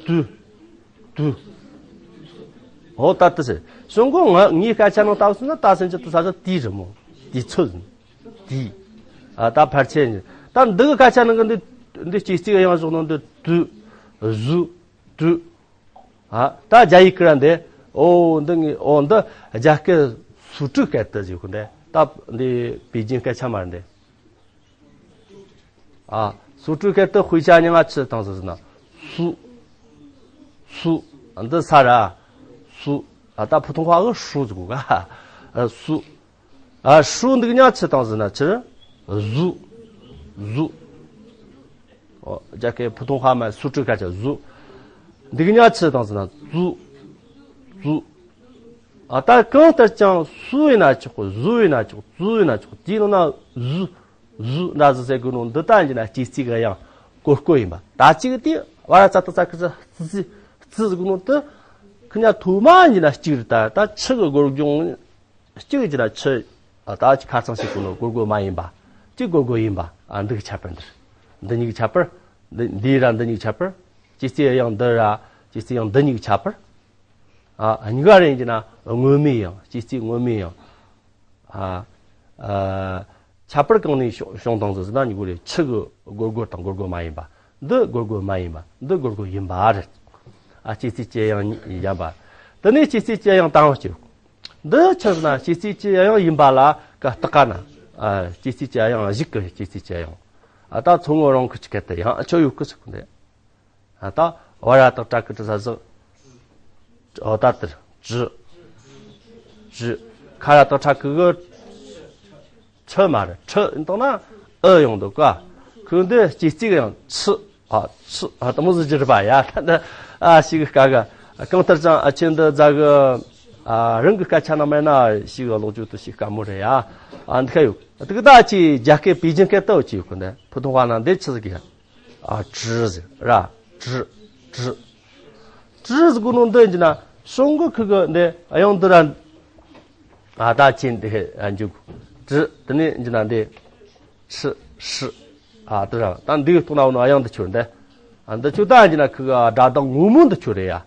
དུ། དུ། ཨོ་ད་དུ་ཟེར། གཞུང་གོ་ང་ངའི་སྐད་ཆ་ནང་ལྟ་བུ་སོང་ན་ད་ཕྱིན་ཅི་དུ་ས་ཕྱོགས་དུས་རེད་མོ། དུས་ཚོད་ཟིན། དུས། ཨ་ད་ཕལ་ཆེར་ནི་ད་འདི་གི་སྐད་ཆ་ནང་གི་འདི་འདི་སྐྱེ་རྩིས་ཡང་བཞག་ནོ་འདི་དུ། གཟུ། དུ། ཨ་ད་རྒྱ་ཡིག་ཀི་ར་འདི། ཨོ་འདི་ངི་ཨོ་འདི་རྒྱ་སྐད་སུ་ཀྲུག་སྐད་དུ་ཟེར་གོ་འདི། ད་འདི་པེ་ཅིན་སྐད་ཆ་མ་རེད་འདི། ཨ་སུ་ཀྲུག་སྐད་དུ་དཔེ་ཆ་ཉི་ང་ཆི་བཏང་ཟེར་ན། སུ། སུ། འདི་ས་ར། སུ། ཨ་ད་ཕུ་ཐུང་ཧྭ་གི་ཧྲུ་ཟེར་གོ་ག་ཨ་སུ། ཨ་ཧྲུ་འདི་གི་ཉ་ཆི་བཏང་ཟེར་ན་ཆི། གཟུ། གཟུ། ཨོ་རྒྱ་སྐད་ཕུ་ཐུང་ཧྭ་མ་སུ་ཀྲུག་སྐད་ཆ་གཟུ། འདི་གི་ཉ་ཆི་བཏང་ཟེར་ན་ཙུ། ཙུ། ཨ་ད་གང་ལྟར་ཀྱང་སུ་ཡིན་ན་ཆོག་གཟུ་ཡིན་ན་ཆོག་ཙུ་ཡིན་ན་ཆོག་དེའི་ནང་ན་གཟུ། གཟུ་འདྲ་ཟུ་ཟེར་དགོས་ནོ་འདི་ལྟ་ཡིན་ན་སྐྱེ་རྩིས་གི་དབྱངས་སྒོར་སྒོར་ཡིན་པ། ད་གཅིག་དེ་བ་ར་ཙ་ཏ་ཙ་ཁི་ཙི་ཙི་ཙི་ཟེར་དགོས་ནོ་དེ་ཁི་ཉ་ཐོག་མ་ཡིན་ན་གཅིག་རེད། ད་ད་ཆི་གི་སྒོར་སྦྱོང་གཅིག་ཡིན་ན་ཆི། ད་ཁ་ཚང་ཞིག་དགོས་ནོ་སྒོར་སྒོར་མ་ཡིན་པ། གཅིག་སྒོར་སྒོར་ཡིན་པ། ཨ་འདི་གི་ཁྱད་པར་འདིར། འདི་གཉིས་ཀྱི་ཁྱད་པར། འདི་འདི་ར་འདི་གཉིས་ཀྱི་ཁྱད་པར། སྐྱེ་རྩིས་དབྱངས་འདི་ར་སྐྱེ་རྩིས་དབྱངས་འདི་གཉིས་ཀྱི་ཁྱད་པར། ཨ་གཉིས་ཀ་རེད་ཀྱི་ན་སྔོན་མའི་དབྱངས། སྐྱེ་རྩིས་སྔོན་མའི་དབྱངས། ཨ་ཨ་ཁྱད་པར་གང་ནས་བྱུང་བྱུང་བཏང་ཟེར་ན་ཉིད་གོ་རེ་ཆི་གི་སྒོར་སྒོར་དང་སྒོར་སྒོར་མ་ཡིན་པ། འདི་སྒོར་སྒོར་མ་ཡིན་པ། འདི་སྒོར་སྒོར་ཡིན་པ་རེད། ཨ་སྐྱེ་རྩིས་ཀྱི་དབྱངས་གཉིས་ཡིན་པ། དེ་ནས་སྐྱེ་རྩིས་ཀྱི་དབྱངས་དང་པོ་སྐྱེ། འདི་ཆི་ཟེར་ན་སྐྱེ་རྩིས་ཀྱི་དབྱངས་ཡིན་པ་ལ་ཀ་བཏགས་ཀ་ན། ཨ་སྐྱེ་རྩིས་ཀྱི་དབྱངས་གཞུག་གི་སྐྱེ་རྩིས་ཀྱི་དབྱངས། ཨ་ད་མཚོ་སྔོན་རང་ཁུལ་གྱི་སྐད་དུ་ཡང་ཨ་ཆོ་ཡོད་གི་ཟེར་གི་འདི། ཨ་ད་བ་ར་དང་ཏྲ་གི་ཏྲི་ས་ཟི། ཨོ་ད་དིར་ཏྲི། ཏྲི། ཁ་ར་དང་ཁྲ་གི་གི། ཁྲི་མ་རེད། ཁྲི་ཡིན་དང་ན་ཨི་ཡོང་འདུག་ག་ཁོས་འདི་སྐྱེ་རྩིས་ཡང་ཆི། ཨ་ཆི། ཨ་དེ་མོ་ཟིག་གྱུར་པ་ཡ། ད་འདི་ཨ་ཞིག་གི་སྐད་ག་གང་ལྟར་ཀྱང་ཨ་ཆེན་འདི་རྫ་གི་ ཨ། རང་གི་སྐད་ཆ་ནང་མེད་ན་ཞིག་ཀློག་རྒྱུ་དུ་ཞིག་དཀའ་མོ་རེད་ཡ། ཨ། འདི་ཁ་ཡོད། དེ་གི་ད་ཅི་རྒྱ་སྐད་པེ་ཅིན་སྐད་དུ་ཅི་ཡོད་གི་འདི། 普通话ནང་འདི་ཆི་ཟིག་གི། ཨ། 纸 ཟེར་ར། 纸 纸 纸 ཟེར་གོ་ནོ་འདི་ཡིན་ན་གཞུང་གི་ཁུ་གི་འདི་ཨ་ཡང་འདི་ར། ཨ། ད་ཅི་འདི་ཨ་འཇུག 纸 དེ་ནས་ཡིན་ན་འདི་ཆི་ཧྲི། ཨ། དེ་ར་ད་འདི་གི་ཐོག་ན་འོ་ན་ཨ་ཡང་འདི་ཆོ་འདི། ཨ། འདི་ཆོ་ད་ཡིན་ན་ཁུ་གི་སྒྲ་གདངས་ངོ་མ་འདི་ཆོ་རེད་ཡ།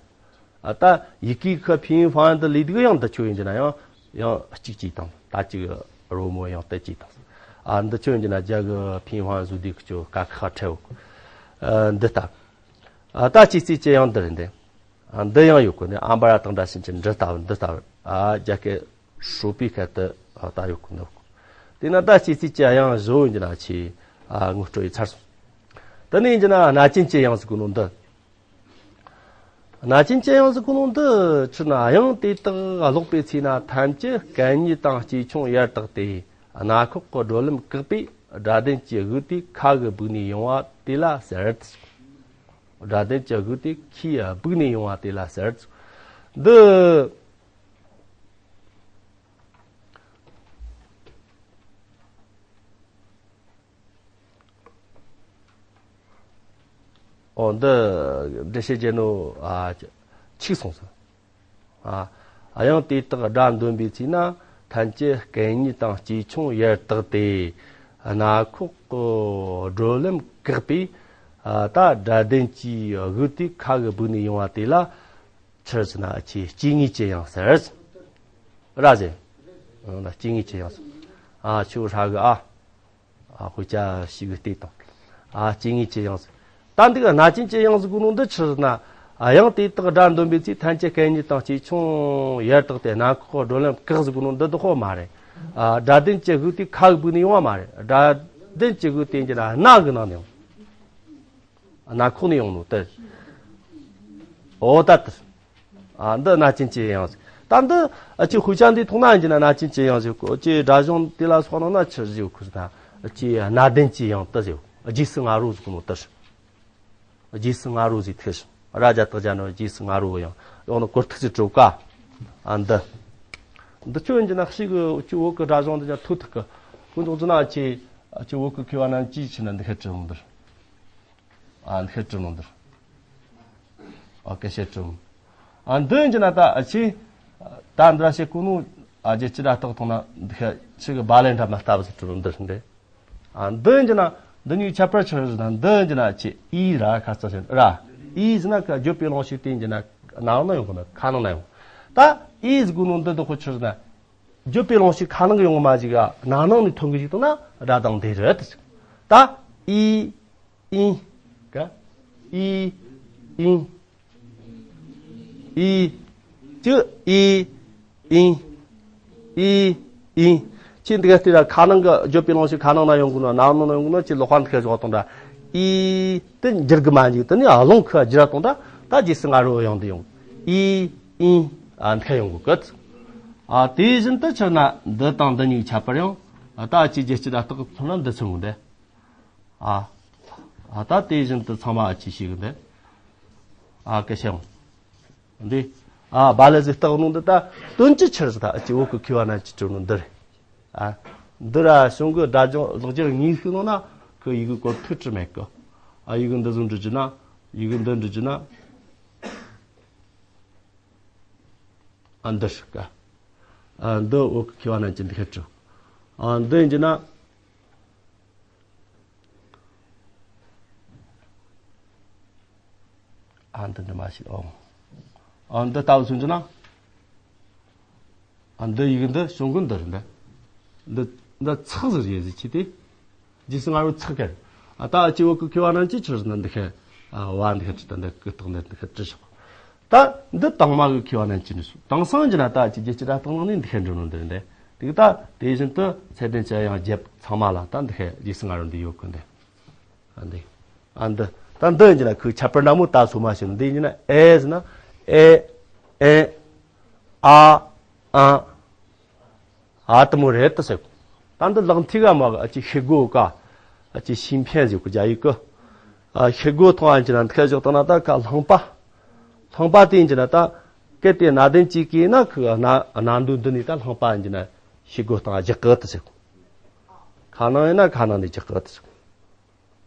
ཨ། ད་ཡི་གེ་ཁ་平方ཡང་དུ་ལས་དུ་ཡང་འདི་ཆོ་ཡིན་གྱི་ན་ཡང་ཡང་གཅིག་གཅིག་དང་ད་གཅིག་རོ་མོ་ཡང་དུ་གཅིག་དང་། ཨ། འདི་ཆོ་ཡིན་གྱི་ན་རྒྱ་གི་平方བཟོ་དུས་ཀྱི་ཆོ་ཀ་ཁ་ཁ་ཁྲལ་འོ། ཨ། འདི་ལྟ། ཨ། ད་ཅི་ཙི་ཅི་ཡང་འདི་རེད་འདི། ཨ། འདི་ཡང་ཡོད་གོ་ནི་ཨམ་བ་ར་དང་འདྲ་ཞིང་ཅི་འདི་ལྟ་བུ་འདི་ལྟ་བུ། ཨ། རྒྱ་སྐད་ཧྲོ་པའི་ཁ་དུ་ཨ་ད་ཡོད་གོ་ནི། དེ་ན་ད་ཅི་ཙི་ཅི་ཡང་བཟོ་ཡིན་གྱི་ན་ཆི། ཨ། ངོ་སྤྲོད་ཡི་ཚར་སོང་། དེ་ནས་ཡིན་གྱི་ན་གནའ་ཅན་ཅི་ཡང་ཟེར་གོ་ནོ་འདི། གནའ་ཅན་ཅི་ཡང་ཟེར་གོ་ནོ་འདི་ཕྱིར་ན་ཡང་དེ་དག་ཀློག་པའི་ཚེ་ན་ཐམས་ཅད་སྐད་གཉིས་དང་སྐྱེས་ཆུང་ཡར་དག་སྟེ་རྣ་ཁོག་གི་བགྲོད་ལམ་བཀག་པས་སྒྲ་ལྡན་གྱི་དབུགས་དེ་ཁ་གི་སྦུག་ནས་ཡོང་བ་དེ་ལ་ཟེར། སྒྲ་ལྡན་གྱི་དབུགས་དེ་ཁའི་སྦུག་ནས་ཡོང་བ་དེ་ལ་ཟེར། འདི། འོ་འདི་འགྲེལ་བཤད་བྱས་ནོ། ཨ། འཕྱུགས་སོང་ཟེར། ཨ། ཡང་དེ་དག་སྒྲ་འདོན་པའི་ཚེ་ན་ཐམས་ཅད་སྐད་གཉིས་དང་སྐྱེས་ཆུང་ཡར་དག་སྟེ་རྣ་ཁོག་གི་བགྲོད་ལམ་བཀག་པས། ཨ། ད་སྒྲ་ལྡན་གྱི་དབུགས་དེ་ཁ་གི་སྦུག་ནས་ཡོང་བ་དེ་ལ་ཆི་ཟེར་ན་ཨ་ཆི་སྐྱེ་ངེས་ཀྱི་དབྱངས་ཟེར། ར་ཟེར། འོ་ན་སྐྱེ་ངེས་ཀྱི་དབྱངས་ཟེར། ཨ། ཆུ་ཧྲ་གི་ཨ། ཨ། དཔེ་ཆ་ཞིག་གི་སྟེགས་དང་། ཨ། སྐྱེ་ངེས་ཀྱི་དབྱངས་ཟེར། ད་འདི་ག་གནའ་ཅན་གྱི་དབྱངས་ཟེར་གོ་ནོ་འདི་ཆི་ཟེར་ན། ཨ། ཡང་དེ་དག་སྒྲ་འདོན་པའི་ཚེ་ཐམས་ཅད་སྐད་གཉིས་དང་སྐྱེས་ཆུང་ཡར་དག་སྟེ་རྣ་ཁོག་བགྲོད་ལམ་བཀག་ཟེར་གོ་ནོ་འདི་དག་ཧོ་མ་རེད། ཨ། སྒྲ་ལྡན་གྱི་དབུགས་དེ་ཁ་གི་སྦུག་ནས་ཡོང་བ་མ་རེད། སྒྲ་ལྡན་གྱི་དབུགས་དེ་ཡིན་གྱི་ན་རྣ་གི་ནང་ནས་ཡོང་། རྣ་ཁོག་ནས་ཡོང་ནོ་དེ། འོ་ད་དེ། ཨ། འདི་གནའ་ཅན་གྱི་དབྱངས་ཟེར། ད་འདི་ཨ་ཆི་དཔེ་ཆ་འདི་མཐོང་ན་ཡིན་གྱི་ན་གནའ་ཅན་གྱི་དབྱངས་ཟེར་གོ། ཅི་སྒྲ་གཞུང་དེ་ལ་སོགས་ནང་ན་ཆི་ཟེར་གོ་ཟེར་ན། ཅི་གནའ་དེང་གི་དབྱངས་དེ་ཟེར། རྗེས་སུ་ང་རོ་ཟེར་གོ་ནོ་དེ། རྗེས་སུ་ང་རོ་ཟེར་ཐེ་ཤི། ར་རྒྱ་བཏགས་རྒྱ་ནོ་རྗེས་སུ་ང་རོ་ཡང་ཡོང་ནོ་གོ་ཐུག་ཟེར་གྲུབ་ཀ། ཨ། འདི། འདི་ཆོ་ཡིན་གྱི་ན་ཤི་གི་ཅི་བོད་གི་སྒྲ་གཞུང་འདི་ཀྱང་ཐུག་ཐུག་གི། ཀུན་རྫོགས་ཀྱི་ན་ཅི་ཅི་བོད་གི་མཁས་པ་རྣམས་ཀྱིས་ཆི་ན་འདི་ཁ་བྲིས་ལོང་འདིར། ཨ། འདི་ཁ་བྲིས་ལོང་འདིར། ཨ། སྐད་བཤད་བྲིས་ལོང་། ཨ། འདི་ཡིན་གྱི་ན་ད་ཨ་ཆི། ད་འདི་ར་བཤད་གོ་ནོ། ཨ། རྒྱལ་སྤྱི་སྒྲ་རྟགས་ཐོག་ན་འདི་ཁ་ཆི་གི་བ་ལན་འདྲ་མ་ལྟ་བུ་ཟེར་བྲིས་ལོང་འདིར་འདི། ཨ། འདི་ཡིན་གྱི་ན་འདི་གཉིས་ཁྱད་པར་ཆི་རེད་ཟེར་ན། འདི་ཡིན་གྱི་ན་ཆི་ཨི་ར་ཁ་ཙ་ཞིག་ར། ཨི་ཟེར་ན་ཁ་བརྗོད་པའི་རླུང་ཤུགས་དེ་ཡིན་གྱི་ན་ནང་ན་ཡོང་གི་ན་ཁ་ནང་ན་ཡོང་། ད་ཨི་ཟེར་གོ་ནོ་འདི་འདི་ཁོ་ཆི་རེད་ན། བརྗོད་པའི་རླུང་ཤུགས་ཁ་ནང་གི་ཡོང་གི་མ་ཞིག་ག་ནང་ནང་ནས་ཐོན་གི་ཞིག་དང་ན་ར་དང་འདི་རེད། ད་ཨི་ཨི་ག་ཨི་ཨི། ཨི། ཅི། ཨི། ཨི། ཨི། ཨི། ཁྱེད་འདི་ག་ལྟོས་ར་ཁ་ནང་གི་བརྗོད་པའི་རླུང་ཤུགས་ཁ་ནང་ན་ཡོང་གི་ན་ནང་ནང་ན་ཡོང་གི་ན་ཅི་ལོག་པ་འདི་ཁ་བཞག་དང་འདྲ། ཨི། དེ་འགྱུར་གི་མ་འཇུག་དེ་ནི་རླུང་ཁ་འགྱུར་དང་འདྲ། ད་རྗེས་སུ་ང་རོ་ཡོང་དུ་ཡོང་། ཨི། ཨི། ཨ། འདི་ཁ་ཡོང་གི་གི། ཨ། དེ་བཞིན་དུ་ཆི་ན་འདི་དང་འདི་གཉིས་ཁྱད་པར་ཡང་། ཨ། ད་ཅི་རྒྱལ་སྤྱི་སྒྲ་རྟགས་ཐོག་ན་འདི་མཚོན་གི་འདི། ཨ། ཨ། ད་དེ་བཞིན་དུ་ཚང་མ་ཨ་ཅི་ཞིག་འདི། ཨ། སྐད་ཆ་འདི། ཨ། བ་ལ་ཟིག་རྟགས་ནང་འདི་ད་དོན་ཅི་ཆི་རེད་ད་ཨ་ཅི་བོད་གི་མཁས་པ་རྣམས་ཀྱིས་བྲིས་ནོ་འདི་རེད། ཨ། འདི་ར་གཞུང་གི་སྒྲ་གཞུང་ལེགས་སྦྱར་དངོས་ཤིག་ནང་ན་ཁོ་ཡི་གེ་གོ་ཐུག་བྲིས་མེད་གི། ཨ། ཡི་གེ་འདི་བཟོ་འབྲི་རྒྱུ་ན། ཡི་གེ་འདི་འབྲི་རྒྱུ་ན། ཨ། འདི་ཧྲི་ཀ། ཨ། འདི་བོད་གི་མཁས་པ་རྣམས་ཀྱིས་འདི་ཁ་བྲིས། ཨ། འདི་ཡིན་གྱི་ན། ཨ། འདི་འདི་མ་ཤེས་ཨོ། ཨ། འདི་ལྟ་བུ་སུན་གྱི་ན། ཨ། འདི་ཡི་གེ་འདི་གཞུང་གི་འདི་རེད་འདི། འདི་འདི་ཚག་ཟེར་ཡས་ཟེར་ཆི་དེ། རྗེས་སུ་ང་རོ་ཚག་གར། ཨ། ད་ཨ་ཅི་བོད་གི་མཁས་པ་རྣམས་ཀྱིས་ཆི་རེད་ན་འདི་ཁ། ཨ། བ་འདི་ཁ་བྲིས་ད་འདི་ཀི་རྟགས་འདི་འདི་ཁ་བྲིས་ཤོག་ད་འདི་དང་མ་གི་མཁས་པ་རྣམས་ཀྱིས་ནི་སུ་དེང་སང་གྱི་ན་ད་ཅི་རྒྱལ་སྤྱི་སྒྲ་གདངས་ནང་ནས་འདི་ཁ་འགྲོ་ནོ་འདི་རེད་འདི། དེ་གི་ད་དེ་བཞིན་དུ་ཚད་ལྡན་གྱི་དབྱངས་བརྒྱད་ཚང་མ་ལ་ད་འདི་ཁ་རྗེས་སུ་ང་རོ་འདི་ཡོད་གི་འདི། ཨ་འདི། ཨ་འདི། ད་འདི་ཡིན་གྱི་ན་ཁོའི་ཁྱད་པར་འདྲ་མོ་ད་སོ་མ་ཞིག་འདི་ཡིན་གྱི་ན་ཨེ་ཟེར་ན་ཨེ། ཨེ། ཨ། ཨ། ཨ་དེ་མོ་རེད་དུ་ཟེར། ད་འདི་ལག་མཐིལ་ག་མ་ག་ཨ་ཅི་ཤེལ་སྒོ་ཀ། ཨ་ཅི་ཤིང་ཕན་ཟེར་གོ་རྒྱ་ཡིག་གི། ཨ། ཤེལ་སྒོ་མཐོང་ཨ་ཅི་ན་འདི་ཁ་བཞག་ད་ན་ད་ཀ་ལྷང་པ། ལྷང་པ་དེ་ཡིན་གྱི་ན་ད། གལ་ཏེ་གནའ་དེང་ཅིག་གིས་ན་ཁོ་གནའ་གནའ་དུས་འདི་ནས་ད་ལྷུང་བ་ཡིན་ན་ཤེས་དགོས་དང་རྒྱག་གི་ཏི་ཟེར། ཁ་ནང་ཡིན་ན་ཁ་ནང་ནས་རྒྱག་གི་ཏི་ཟེར།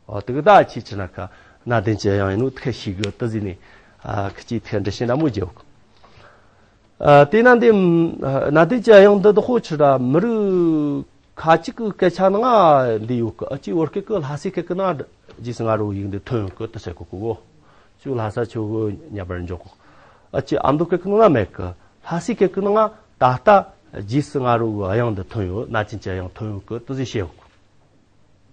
ཨོ་དེ་གི་ད་ཁྱེད་ཆི་ན་ཁ་གནའ་དེང་ཅི་ཡང་ཡིན་ནོ་ཐེ་ཤེས་གི་ཏི་ཟེར་ནས། ཨ་ཁི་ཅིག་ཐེ་འདྲི་ཤེས་ན་མོ་རྒྱབ། ཨ་དེ་ན་འདི་གནའ་དེང་ཅི་ཡང་འདི་དུ་ཧོ་ཆི་ར་མི་རིགས་ཁ་ཅིག་གི་སྐད་ཆ་ནང་ང་འདི་ཡོད་གི། ཨ་ཅི་བོད་སྐད་གི་ལྷ་སའི་སྐད་གི་ནང་རྗེས་སུ་ང་རོ་ཡིག་འདི་ཐོན་ཡོད་གི་ཏི་ཟེར་གོ་གི་གོ། ཅུ་ལྷ་ས་ཆོ་གི་ཉ་པར་འཇོག་གོ། ཨ་ཅི་ཨ་མདོ་སྐད་གི་ནང་ང་མེད་གི། ལྷ་སའི་སྐད་གི་ནང་ང་ད་ལྟ་རྗེས་སུ་ང་རོ་གི་དབྱངས་འདི་ཐོན་ཡོད། གནའ་དེང་ཅི་དབྱངས་ཐོན་ཡོད་གི་ཏི་ཟེར་བཤད་ཡོད་གི།